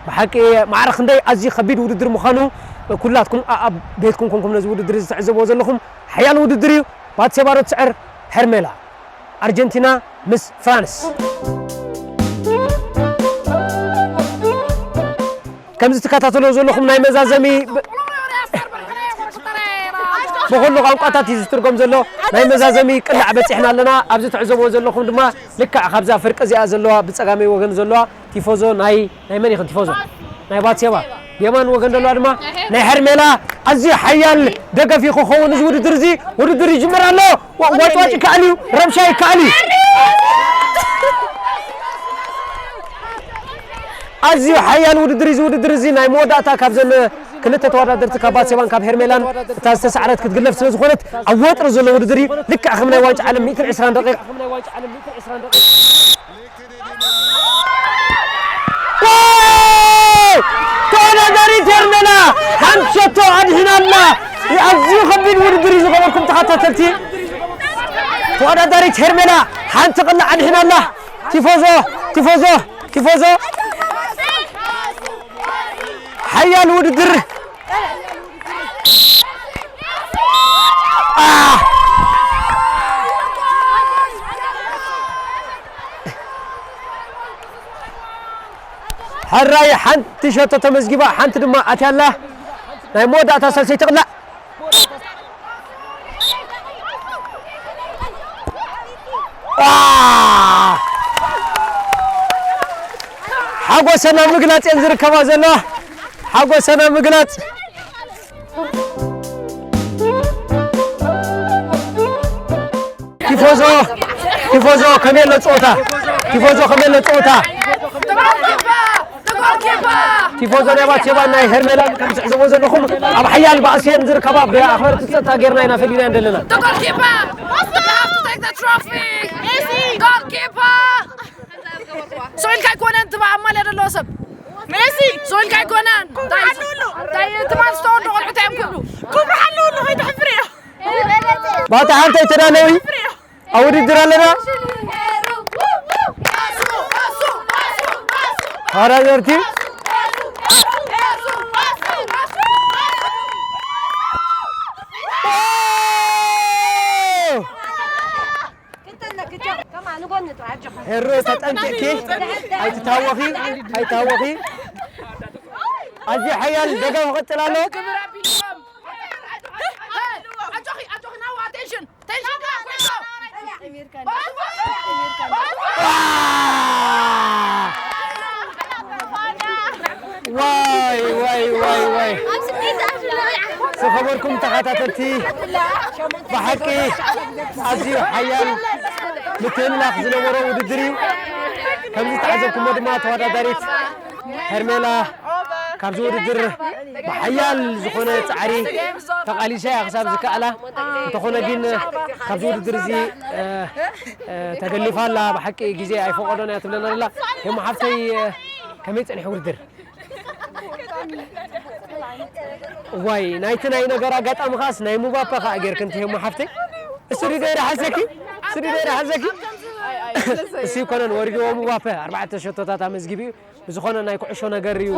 ብሓቂ ማዕረ ክንደይ ኣዝዩ ከቢድ ውድድር ምዃኑ ኩላትኩም ኣ-፣ ኣብ ቤትኩም ኮንኩም ነዚ ውድድር እዚ ትዕዘብዎ ዘለኹም ሓያል ውድድር እዩ። ባትሴባ ዶ ትስዕር ሄርሜላ? ኣርጀንቲና ምስ ፍራንስ። ከምዚ ትከታተልዎ ዘለኹም ናይ መዛዘሚ ብ-፣ ብኹሉ ቋንቋታት እዩ ዝትርጎም ዘሎ። ናይ መዛዘሚ ቅላዕ በጺሕና ኣለና። ኣብዚ ትዕዘብዎ ዘለኹም ድማ ልክዕ ካብዛ ፍርቂ እዚኣ ዘለዋ ብጸጋመይ ወገን ዘለዋ ቲፎዞ ናይ፣ ናይ መን ይኽን ቲፎዞ? ናይ ባትሴባ። ብየማን ወገን ዘለዋ ድማ ናይ ሄርሜላ። ኣዝዩ ሓያል ደገፍ እዩ ክኸውን እዚ ውድድር እዚ። ውድድር ይጅምር ኣሎ። ዋ-፣ ዋጭ ዋጭ ይከኣል እዩ፣ ረብሻ ይከኣል እዩ። ኣዝዩ ሓያል ውድድር እዩ እዚ ውድድር እዚ። ናይ መወዳእታ ካብዘን ክልተ ተወዳደርቲ ካብ ባትሴባን ካብ ሄርሜላን እታ ዝተሳዕረት ክትግለፍ ስለ ዝኾነት ኣብ ወጥሪ ዘሎ ውድድር እዩ። ልክዕ ከም ናይ ዋንጫ ዓለም ሚእትን ዕስራን ደቂቕ። ዋው! ተወዳዳሪት ሄርሜላ ሓንቲ ሸቶ ኣድሒና ኣላ። ኣዝዩ ከቢድ ውድድር እዩ ዝገበርኩም ተኸታተልቲ። ተወዳዳሪት ሄርሜላ ሓንቲ ቅላዕ ኣድሒና ኣላ። ቲፎዞ፣ ቲፎዞ፣ ቲፎዞ። ሓያል ውድድር። ኣህ! ሕራይ ሓንቲ ሸቶ ተመዝጊባ፣ ሓንቲ ድማ ኣትያላ። ናይ መወዳእታ ሳልሰይቲ ቅላዕ። አ! ሓጎሰና ምግላጽ እየን ዝርከባ ዘለዋ። ሓጎሰና ምግላጽ። ቲፎዞ፣ ቲፎዞ ከመይ ኣሎ ጸወታ? ቲፎዞ ከመይ ኣሎ ጸወታ? ቲፎዞ ናይ ባቸባ ናይ ሄርሜላ ከም ትዕዘቦ ዘለኹም ኣብ ሓያል ባእሲ እየን ዝርከባ። ብኣኽበርቲ ጸጥታ ጌርና ኢና ፈሊና ዘለና። The goalkeeper! You have to take the trophy! Goalkeeper! ስቕ ኢልካ ኣይኮነን ትብዓ፣ ኣማልያ ዘለዎ ሰብ። ሜሲ! ስቕ ኢልካ ኣይኮነን። እንታይ፣ እንታይ ትማል ዝተወልዱ ቆልዑ እንታይ እዮም ክብሉ? ክብሪ ሓልውሉ ከይተሕፍርዮ። ባታ ሓንታይ ተዳለዊ? ኣብ ውድድር ኣለና። ተወዳደርቲ። ሄሮ ተጠንቂቕኪ፣ ኣይትታወኺ፣ ኣይትታወኺ። ኣዝዩ ሓያል ደገፍ ይቕጽል ኣሎ። ኣጆኺ፣ ኣጆኺ፣ ናዋ፣ ኣቴንሽን፣ ኣቴንሽን፣ ዋይ፣ ዋይ፣ ዋይ፣ ዋይ። ዝኸበርኩም ተኸታተልቲ፣ ብሓቂ ኣዝዩ ሓያል ምትህልላኽ ዝነበሮ ውድድር እዩ። ከምዚ ዝተዓዘብኩሞ ድማ ተወዳዳሪት ሄርሜላ ካብዚ ውድድር ብሓያል ዝኾነ ጻዕሪ ተቓሊሳ እያ ክሳብ ዝከኣላ። እንተኾነ ግን ካብዚ ውድድር እዚ፣ እ፣ እ፣ ተገሊፋ ኣላ። ብሓቂ ግዜ ኣይፈቐዶን እያ ትብለና ኣላ። ሄሞ ሓፍተይ፣ እ፣ ከመይ ጸኒሑ ውድድር? ዋይ፣ ናይቲ ናይ ነገር ኣጋጣሚ ኸኣስ ናይ ሙባፔ ኸኣ ጌርክን ትሄሞ ሓፍተይ። እሱ ሪዶ ይረሓሰኪ፣ እሱ ሪዶ ይረሓሰኪ። እሱ ይኮነን፣ ወሪድዎ ሙባፔ ኣርባዕተ ሸቶታት ኣመዝጊቡ እዩ። ብዝኾነ ናይ ኩዕሾ ነገር እዩ።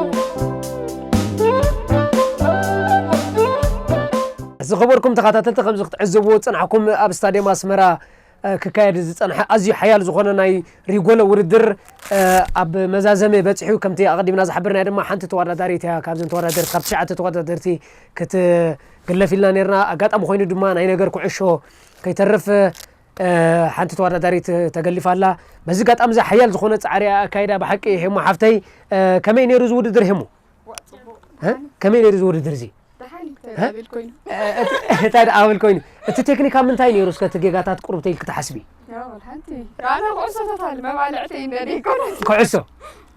ዝኸበርኩም ተኸታተልቲ፣ ከምዚ ክትዕዘብዎ ዝጸናሕኩም ኣብ ስታድየም ኣስመራ እ፣ ክካየድ ዝጸንሐ ኣዝዩ ሓያል ዝኾነ ናይ ሪጎለ ውድድር፣ እ፣ ኣብ መዛዘሚ በጺሑ፣ ከምቲ ኣቐዲምና ዝሓበርናዮ ድማ ሓንቲ ተወዳዳሪት እያ ካብዘን ተወዳደርቲ፣ ካብ ትሽዓተ ተወዳደርቲ ክትግለፍ ኢልና ነርና። ኣጋጣሚ ኮይኑ ድማ ናይ ነገር ኩዕሾ ከይተርፍ፣ እ፣ ሓንቲ ተወዳዳሪት ተገሊፋ ኣላ። በዚ ኣጋጣሚ እዚ ሓያል ዝኾነ ጻዕሪ ኣካይዳ ብሓቂ ሄሞ ሓፍተይ፣ እ፣ ከመይ ነይሩ እዚ ውድድር ሄሞ? እ? ከመይ ነይሩ እዚ ውድድር እዚ? ደሓን እ? ተዳብል ኮይኑ። እ፣ እቲ፣ እንታይ ደኣ ብል ኮይኑ? እቲ ቴክኒክ ኣብ ምንታይ ነይሩ? እስከ እቲ ጌጋታት ቁሩብ ተይልኪ ትሓስቢ? ያው፣ ሓንቲ። ኣነ ኩዕሶ ቶታል መባልዕተይ እንደ ዘይኮነ። ኩዕሶ?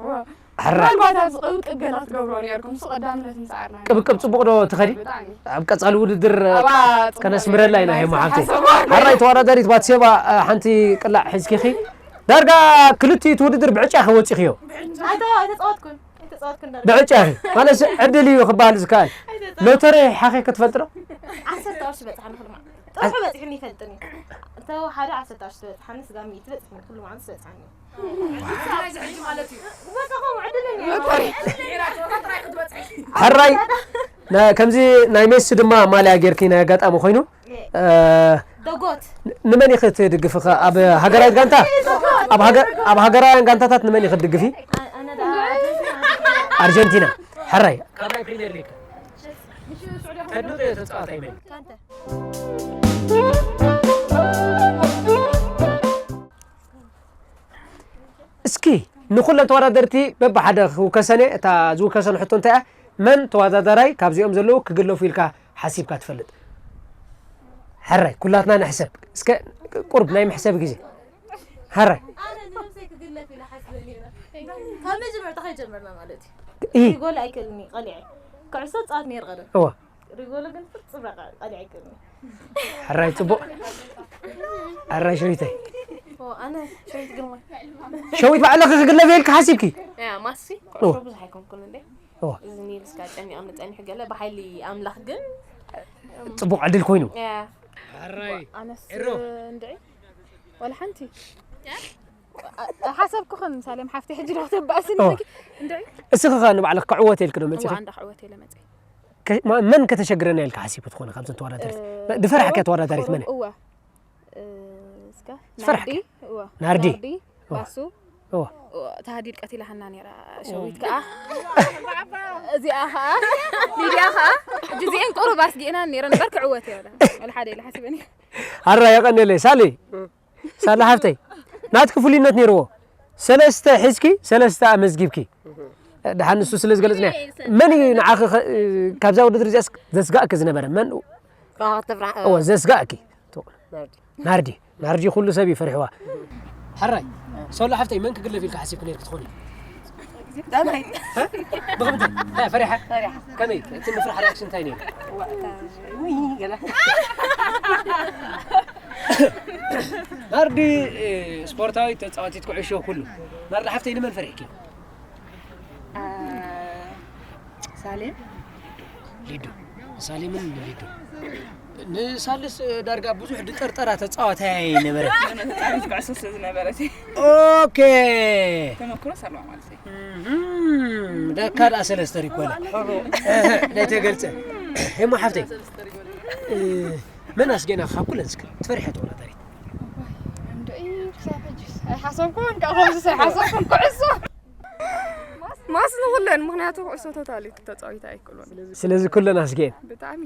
እዋ። ሕራይ። ምናልባት ኣብዚ ቅብቅብ ገለ ክትገብሮ ነይርኩም፣ ንሱ ቀዳምነት ምጽዓርና። ቅብቅብ ጽቡቕ ዶ ትኸዲ? ብጣዕሚ። ኣብ ቀጻሊ ውድድር፣ ኣባ፣ ጽቡቕ ከነስምረላ ኢና፣ እዩ። ሄሞ ሓፍተይ። ሓሰባ። ሕራይ ተወዳዳሪት ባትሴባ፣ እ፣ ሓንቲ ቅላዕ ሒዝኪኺ። ዳርጋ ክልቲኡ እቲ ውድድር ብዕጫ ከወጺኽዮ። ኣይተ-፣ ኣይተጻወትኩን። ኣይተጻወትኩን ዳርጋ። ብዕጫ ኢኺ። ማለት ዕድል እዩ ክበሃል ዝከኣል። ኣይተጻወትኩን። ሎተሪ ሓኺ ክትፈልጢ ዶ? ዓሰርተ ቅርሺ በጽሓኒ ኩሉ መዓልቲ። ጥርሑ በጺሑኒ ይፈልጥን እዩ። እንተ ሓደ ዓሰርተ ቅርሺ ትበጽሓኒ፣ ስጋ ሚእቲ በጽሕኒ፣ ኩሉ መዓልቲ ትበጽሓኒ። በቃ ከምኡ ዕድለኛ እየ። ሎተሪ። ሕራይ፣ ና-፣ ከምዚ ናይ ሜሲ ድማ ማልያ ጌርኪ ናይ ኣጋጣሚ ኮይኑ፣ እ፣ ደጎት። ን-፣ ንመን ኢኺ ትድግፊ ኸ? ኣብ ሃገራዊት ጋንታ? ኣብ ሃገ-፣ ኣብ ሃገራውያን ጋንታታት ንመን ኢኺ ትድግፊ? ኣነ ደኣ ኣርጀንቲና። ኣርጀንቲና። ሕራይ። ካብ ናይ ፕሪምየር ሊግ። ተድንቖ ተጻዋታይ መን እዩ? ካንተ። እስኪ ንኹለን ተወዳደርቲ በብሓደ ክውከሰን እየ። እታ ዝውከሰን ሕቶ እንታይ እያ? መን ተወዳዳራይ ካብዚኦም ዘለዉ ክግለፉ ኢልካ ሓሲብካ ትፈልጥ? ሕራይ፣ ኩላትና ንሕሰብ። እስከ ቁሩብ ናይ መሕሰቢ ግዜ። ሕራይ። ኣነ ንነብሰይ ክግለፍ ኢለ ሓሲበ ነይረ። ካብ መጀመርታ ከይጀመርና ማለት እዩ። እሂ። ሪጎል ኣይክእልን እየ፣ ቀሊዐ። ኩዕሶ ጻወት ነይረ ቀደም። እወ። ሪጎል ግን ፍጹም በቃ ቀሊዐ ኣይክእልን እየ። ሕራይ ጽቡቕ። ሕራይ ሸዊተይ። ኦ፣ ኣነ ሸዊት ግርማይ። ሸዊት ባዕለኺ ክግለፍ ኢልኪ ሓሲብኪ? ያ፣ ማሲ፣ ኦ። ኩዕሶ ብዙሕ ኣይኮንኩን እንዴ። ኦ። እዚ ኒል እስካ ጨኒቕኒ ጸኒሑ ገለ ብሓይሊ ኣምላኽ ግን ጽቡቕ ዕድል ኮይኑ። ያ። ሕራይ። ኣነስ ኤሮ። እንድዒ። ዋላ ሓንቲ። ሓሰብኩኽን ሳሌም ሓፍቲ ሕጂ ዶ ተባእስኒ ኦ። ኢልኪ? እንድዒ። እስኺ ኸ ንባዕልኺ ክዕወት ኢልኪ ዶ መጺኺ? እዋ፣ እንዳ ክዕወት ኢለ መጺ። ከ-፣ ማ-፣ መን ከተሸግረና ኢልካ ሓሲቡ ትኾነ ካብዘን ተወዳደርቲ? እ፣ ድፈራሕኪ እዋ፣ ተወዳዳሪት መን? እዋ። እ፣ እስከ ዝፈራሕኪ? ናርዲ፣ እዋ። ናርዲ? ናርዲ፣ እዋ። ባሱ። እዋ። ተሃዲድ ቀቲላሃና ነይራ ሸዊት ከኣ። እዚኣ ከኣ ሊድያ ከኣ ሕጂ እዚኤን ቁሩብ ኣስጊእናን ነይረን እምበር ክዕወት እየ ወላ ሓደ ኢለ ሓሲበን እየ። ኣራ የቐንየለይ ሳሊ ሳሊ ሓፍተይ ናትኪ ፍሉይነት ነይርዎ ሰለስተ ሒዝኪ ሰለስተ ኣመዝጊብኪ። ደሓን ንሱ ስለ ዝገለጽና መን እዩ ንዓኺ ኸ- ካብዛ ውድድር እዚኣ ዘስጋእኪ ዝነበረ መን ከዋኽብቲ ፍራሕ እዎ ዘስጋእኪ ናርዲ ናርዲ ናርዲ ኩሉ ሰብ እዩ ፈሪሕዋ። ሕራይ ሶሎ ሓፍተይ መን ክግለፍ ኢልካ ሓሲብኪ ነይርኪ ትኾኒ? ዳናይ ብኸምንታይ እንታይ ፈሪሓ? ከመይ እቲ ምፍራሕ ሪያክሽን እንታይ ነይሩ? ውይ ገለ ናርዲ ስፖርታዊት ተፃዋቲት ኩዕሾ ኩሉ ናርዲ ሓፍተይ ንመን ፈሪሕኪ? ሳሌም ሊዱ ሳሌምን ሊዱ ንሳልስ ዳርጋ ብዙሕ ድጠርጠራ ተፃዋታይ ኣይነበረ። መነፃሪት ኩዕሶ ስለ ዝነበረ ሲ ኦኬ ተመክሮ ሰለዋ ማለት እዩ። እም፣ ደካ ደኣ ሰለስተ ሪኮላ ደይተገልፀ ሄሞ ሓፍተይ መን ኣስጌና ካብ ኩለን እስከ ትፈሪሐ ተወዳዳሪት? እንዶ እዩ ክሳብ ሕጂ ኣይሓሰብኩን ካብ ከምዚ ኣይሓሰብኩን ኩዕሶ ማስ ንኩለን ምክንያቱ ኩዕሶ ቶታሊ ተፃዊታ ኣይክእሉን ስለዚ ኩለን ኣስጌን ብጣዕሚ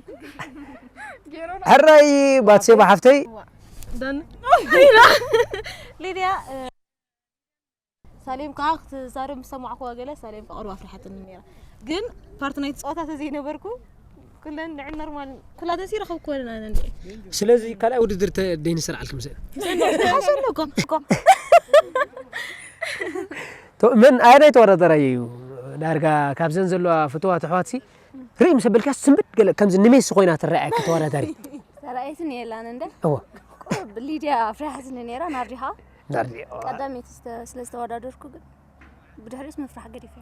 ሕራይ ባትሴባ ሓፍተይ ሊድያ ሳሌም ከዓ ክትዛረብ ምስ ሰማዕኩዋ ገለ ሳሌም ከዓ ቁሩብ ኣፍሪሓትኒ ነይራ ግን ፓርቲ ናይቲ ፀዋታ ተዘይነበርኩ ኩለን ንዕን ኖርማል ኩላተን ይረኸብኩወን ኣነ እንደ ስለዚ ካልኣይ ውድድር ደይንሰርዓልኪ ምስአን ሓሰብኩ መን ኣየናይ ተወዳዳራይ እዩ ዳርጋ ካብዘን ዘለዋ ፍትዋት ኣሕዋትሲ ርኢ ምስ ኣበልካ ስምብድ ገለ ከምዚ ንሜሲ ኮይና ትረኣየኪ ተወዳዳሪት ተራእየትን የላን እንደ እወ ቁሩብ ሊድያ ኣፍሪሓትኒ ነይራ ናርዲ ኸዓ ናርዲ ቀዳመይቲ ስተ- ስለ ዝተወዳደርኩ ግን ብድሕሪኡስ ምፍራሕ ገዲፈ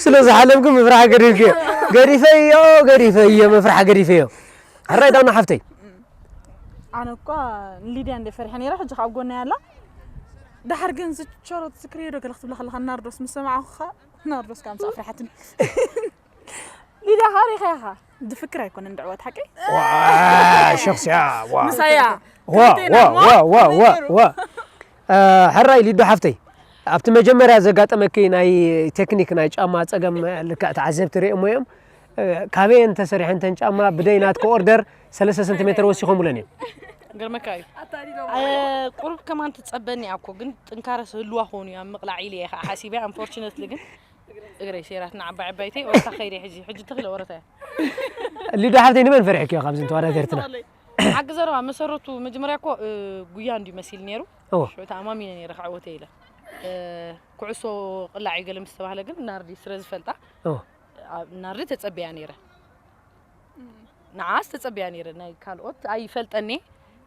ስለ ዝሓለምኩ ምፍራሕ ገዲፍክዮ ገዲፈዮ ገዲፈዮ ምፍራሕ ገዲፈዮ ሕራይ ዳውና ሓፍተይ ኣነ እኳ ንሊድያ እንደ ፈሪሐ ነይረ ሕጂ ካብ ጎና ያላ ድሓር ግን ዝቸሮት ዝክርዮ ዶ ገለ ክትብላ ከለካ ናርዶስ ምስ ሰማዕኩ ከ ናርዶስ ካብ ምሳእ ፍርሓትኒ ሊድያ ካሪኻ ኢኻ ድፍክር ኣይኮነን ድዕወት ሓቂ ዋ ሸኽስያ ዋ ምሳያ ዋ ዋ ዋ ዋ ዋ ዋ እ፣ ሕራይ ሊዱ ሓፍተይ ኣብቲ መጀመርያ ዘጋጠመኪ ናይ ቴክኒክ ናይ ጫማ ፀገም ልክዕ ተዓዘብቲ ርእሞ እዮም እ፣ ካበየን ተሰሪሐን ተን ጫማ ብደይ ናትኪ ኦርደር ሰለስተ ሰንቲሜተር ወሲኾምለን እዮም ገርመካ እዩ ቁሩብ ከማን ትፀበኒ እያ እኮ ግን ጥንካረ ስህልዋ ክኾኑ እዩ ኣብ ምቕላዕ ኢለ እየ ከዓ ሓሲበ ኣንፎርችነትሊ ግን እግረይ ሴራትና ዓባይ ዓባይተይ ወታ ከይደ ሕጂ ሕጂ ተኽለ ወረታ እያ ሊዱ ሓፍተይ ንመን ፈሪሕክዮ ካብዚ ተወዳደርትና ሓቂ ዘረባ መሰረቱ መጀመርያ እኮ እ፣ ጉያ እንድዩ መሲል ነይሩ እዎ ሽዑ ተኣማሚነ ነይረ ክዕወተ ኢለ እ፣ ኩዕሶ ቅላዕ እዩ ገለ ምስ ተባህለ ግን ናርዲ ስለ ዝፈልጣ እዎ ኣብ ናርዲ ተጸቢያ ነይረ ንዓስ ተጸቢያ ነይረ ናይ ካልኦት ኣይፈልጠኒ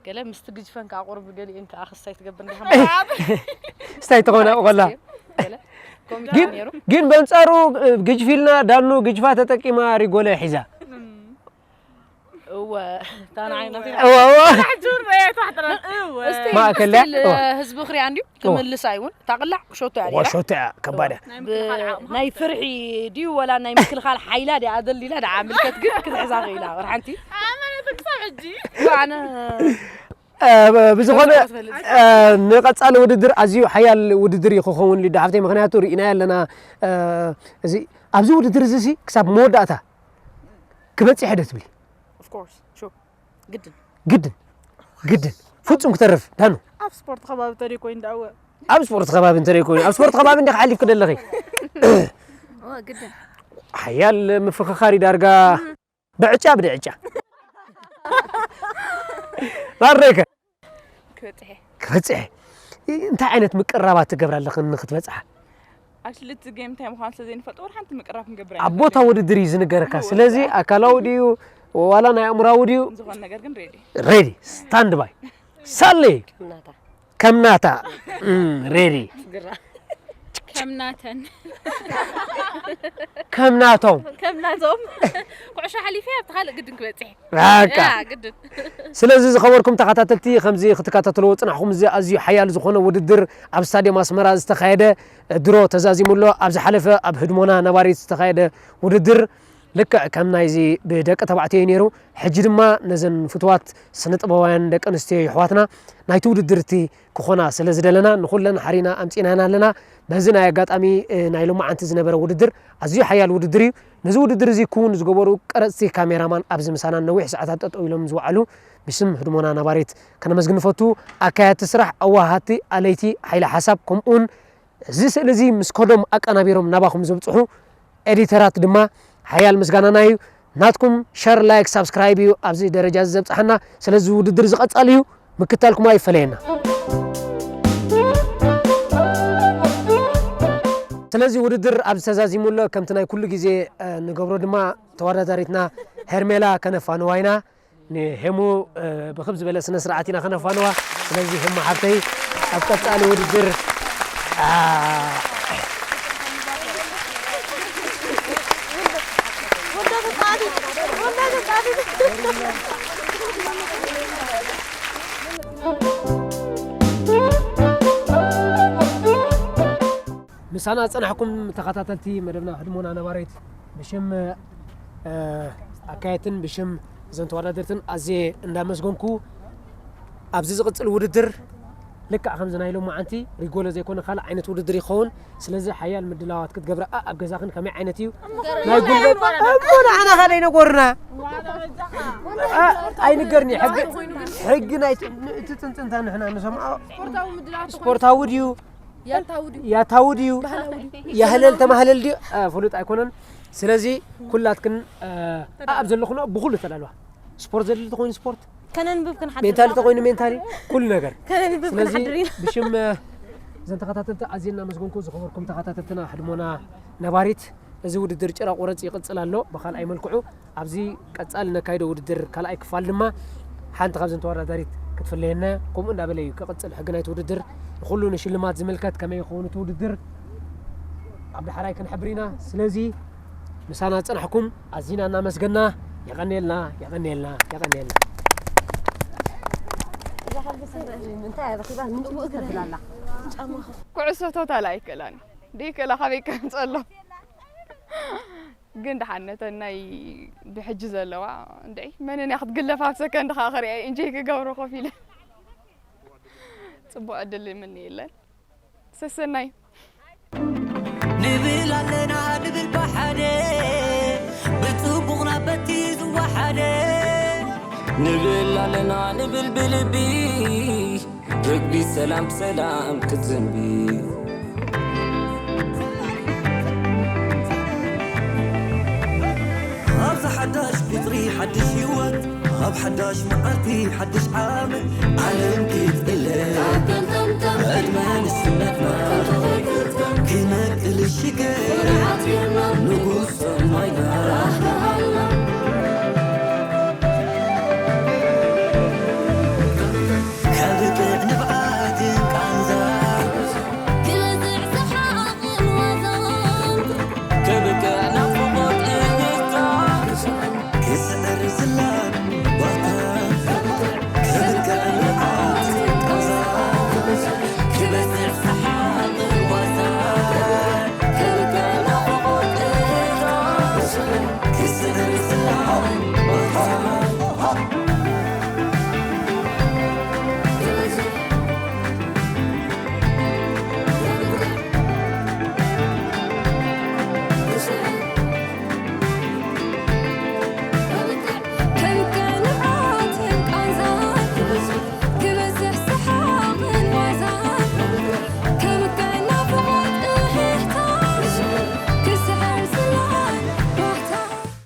ገለ ምስቲ ግጅፈን ከዓ ቁርብ ገሊአን ከዓ ክስታይ ትገብር እንዲኻ ስታይ ተኾነ ቆላ ገለ ኮሚቴ ግን ነይሩ ግን በንጻሩ ግጅፊልና ዳኑ ግጅፋ ተጠቂማ ሪጎለ ሒዛ እወ እታ ንዓይና እወ እወ ጁር በየት ዋሕጥረን እወ እስቲ ማእከል ስቲል እወ። ህዝቢ ክሪኣ እንድዩ ክምልስ ኣይውን ታቕላዕ ክሸቶ እያ ነይራ ወሾተ ከባዳ ብ- ናይ ፍርሒ ድዩ ወላ ናይ ምክልኻል ሓይላ ድያ ኣደሊላ ድዓ ምልከት ግን ክትሕዛ ክኢላ ወር ሓንቲ ኣመነ ክሳብ ሕጂ ኣነ እ፣ ብዝኾነ እ፣ ንቐጻሊ ውድድር ኣዝዩ ሓያል ውድድር እዩ ክኸውን ሊዱ ሓፍተይ ምክንያቱ ርኢና ኣለና እ፣ እዚ ኣብዚ ውድድር እዚ ሲ ክሳብ መወዳእታ ክበጽሕ ዶ ትብሊ of course sure ግድን ግድን ግድን ፍጹም ክተርፍ ዳኑ ኣብ ስፖርት ከባቢ ተደይ ኮይኑ ዳእወ ኣብ ስፖርት ከባቢ እንተደይ ኮይኑ ኣብ ስፖርት ከባቢ እንዲኻ ሓሊፍኪ ደለኺ ግድን ሓያል ምፍኽኻር እዩ ዳርጋ ብዕጫ ብድዕጫ ናረይከ ክበፅሐ ክበፅሐ እንታይ ዓይነት ምቅራባት ትገብራ ኣለኽን ንክትበፅሓ ኣክሊ እቲ ጌም እንታይ ምዃኑ ስለ ዘይንፈልጦ ወር ሓንቲ ምቅራብ ክንገብር ኣብ ቦታ ውድድር እዩ ዝንገረካ ስለዚ ኣካላዊ ድዩ ዋላ ናይ ኣእምራዊ ድዩ ዝኾነ ነገር ግን ሬዲ ሬዲ ስታንድ ባይ ሳሌ ምናታ ከም ናታ እም፣ ሬዲ ግራ ከም ናተን ከም ናቶም ከም ናቶም ኩዕሾ ሓሊፈ ኣብቲ ካልእ ግድን ክበፅሕ በቃ ያ ግድን ስለዚ ዝኸበርኩም ተኸታተልቲ ከምዚ ክትከታተልዎ ፅናሕኩም እዚ ኣዝዩ ሓያል ዝኾነ ውድድር ኣብ ስታድዮም ኣስመራ ዝተኻየደ ድሮ ተዛዚሙ ኣሎ ኣብ ዝሓለፈ ኣብ ህድሞና ነባሪት ዝተኻየደ ውድድር ልክዕ ከም ናይዚ ብደቂ ተባዕትዮ እዩ ነይሩ። ሕጂ ድማ ነዘን ፍትዋት ስነ ጥበባውያን ደቂ ኣንስትዮ ይሕዋትና ናይቲ ውድድር እቲ ክኾና ስለ ዝደለና ንኹለን ሓሪና ኣምጺእናን ኣለና። በዚ ናይ ኣጋጣሚ፣ እ፣ ናይ ሎማዓንቲ ዝነበረ ውድድር ኣዝዩ ሓያል ውድድር እዩ። ነዚ ውድድር እዚ ክውን ዝገበሩ ቀረጽቲ ካሜራማን ኣብዚ ምሳና ነዊሕ ሰዓታት ጠጠው ኢሎም ዝወዓሉ ብስም ህድሞና ነባሪት ከነመስግን ንፈቱ። ኣካየድቲ ስራሕ፣ ኣዋሃድቲ፣ ኣለይቲ፣ ሓይሊ ሓሳብ፣ ከምኡውን እዚ ስእሊ እዚ ምስ ከዶም ኣቀናቢሮም ናባኹም ዘብጽሑ ኤዲተራት ድማ ሓያል ምስጋናና እዩ። ናትኩም ሸር፣ ላይክ፣ ሳብስክራይብ እዩ ኣብዚ ደረጃ እዚ ዘብጽሓና። ስለዚ ውድድር ዝቐጻል እዩ፣ ምክታልኩም ኣይፈለየና። ስለዚ ውድድር ኣብዚ ተዛዚሙ ኣሎ። ከምቲ ናይ ኩሉ ግዜ፣ እ፣ ንገብሮ ድማ ተወዳዳሪትና ሄርሜላ ከነፋንዋ ኢና። ንሄሙ፣ እ፣ ብክብ ዝበለ ስነ ስርዓት ኢና ከነፋንዋ። ስለዚ ሄሙ ሓብተይ ኣብ ቀጻሊ ውድድር፣ ኣ፣ ምሳና ዝጸናሕኩም ተኸታተልቲ መደብና ህድሞና ነባሪት ብሽም፣ እ፣ ኣካየድትን ብሽም እዘን ተወዳደርትን ኣዝየ እንዳመስገንኩ ኣብዚ ዝቕጽል ውድድር ልክዕ ከምዚ ናይ ሎማዓንቲ ሪጎለ ዘይኮነ ካልእ ዓይነት ውድድር ይኸውን። ስለዚ ሓያል ምድላዋት ክትገብራ ኣብ ገዛኽን ከመይ ዓይነት እዩ ናይ ጉልበት እሞ ንዓና ካልእ ኣይነጎርና። ኣ፣ ኣይንገርኒ ሕጊ፣ ሕጊ ናይ እቲ ጽንጽንታ ንሕና ንሰምዖ። ስፖርታዊ ድዩ ያታው ድዩ ያታው ድዩ ባህላዊ ድዩ ያህለል ተማህለል ድዩ፣ አ፣ ፍሉጥ ኣይኮነን። ስለዚ ኩላትክን፣ አ፣ ኣብ ዘለኹኖ ብኹሉ ተዳልዋ። ስፖርት ዘድሊ ተኾይኑ ስፖርት፣ ከነንብብ ክንሓድር ሜንታሊ ተኾይኑ ሜንታሊ፣ ኩሉ ነገር። ከነንብብ ስለዚ ክንሓድር ኢና። ብሽም፣ አ፣ እዘን ተኸታተልቲ ኣዝየ እናመስገንኩ ዝኸበርኩም ተኸታተልትና ህድሞና ነባሪት፣ እዚ ውድድር ጭራ ቁረጽ ይቕጽል ኣሎ ብኻልኣይ መልክዑ። ኣብዚ ቀጻሊ ነካይዶ ውድድር ካልኣይ ክፋል ድማ ሓንቲ ካብዘን ተወዳዳሪት ክትፍለየና እያ። ከምኡ እንዳበለ እዩ ክቕጽል ሕጊ ናይቲ ውድድር። ንኹሉ ንሽልማት ዝምልከት ከመይ ይኸውን እቲ ውድድር ኣብ ዳሕራይ ክንሕብር ኢና። ስለዚ ምሳና ዝጸናሕኩም ኣዚና እናመስገና፣ የቐንየልና፣ የቐንየልና፣ የቐንየልና። ኩዕሶ ቶታል ኣይክእላን ደይክእላ ካበይ ከምጸሎ ግን ደሓነተን ናይ ብሕጂ ዘለዋ እንድዒ መንን እያ ክትግለፍ ኣብ ሰከንድ ከዓ ክሪኣ እንጆይ ክገብሮ ኮፍ ኢለ ጽቡቕ ዕድል ይምንየለን። ሰሰናዩ። ንብል ኣለና ንብል ብሓደ ብጽቡቕና በቲ ዝወሓደ ንብል ኣለና ንብል ብልቢ ርግቢት ሰላም ብሰላም ክትዝንቢ ኣብዚ ሓዳሽ ቁጽሪ ሓድሽ ህይወት ኣብ ሓዳሽ መዓልቲ ሓድሽ ዓመት ዓለም ክትቅለል ዕድመ ንስነትና ክነቅል ሽግር ንጉስ ሰማይና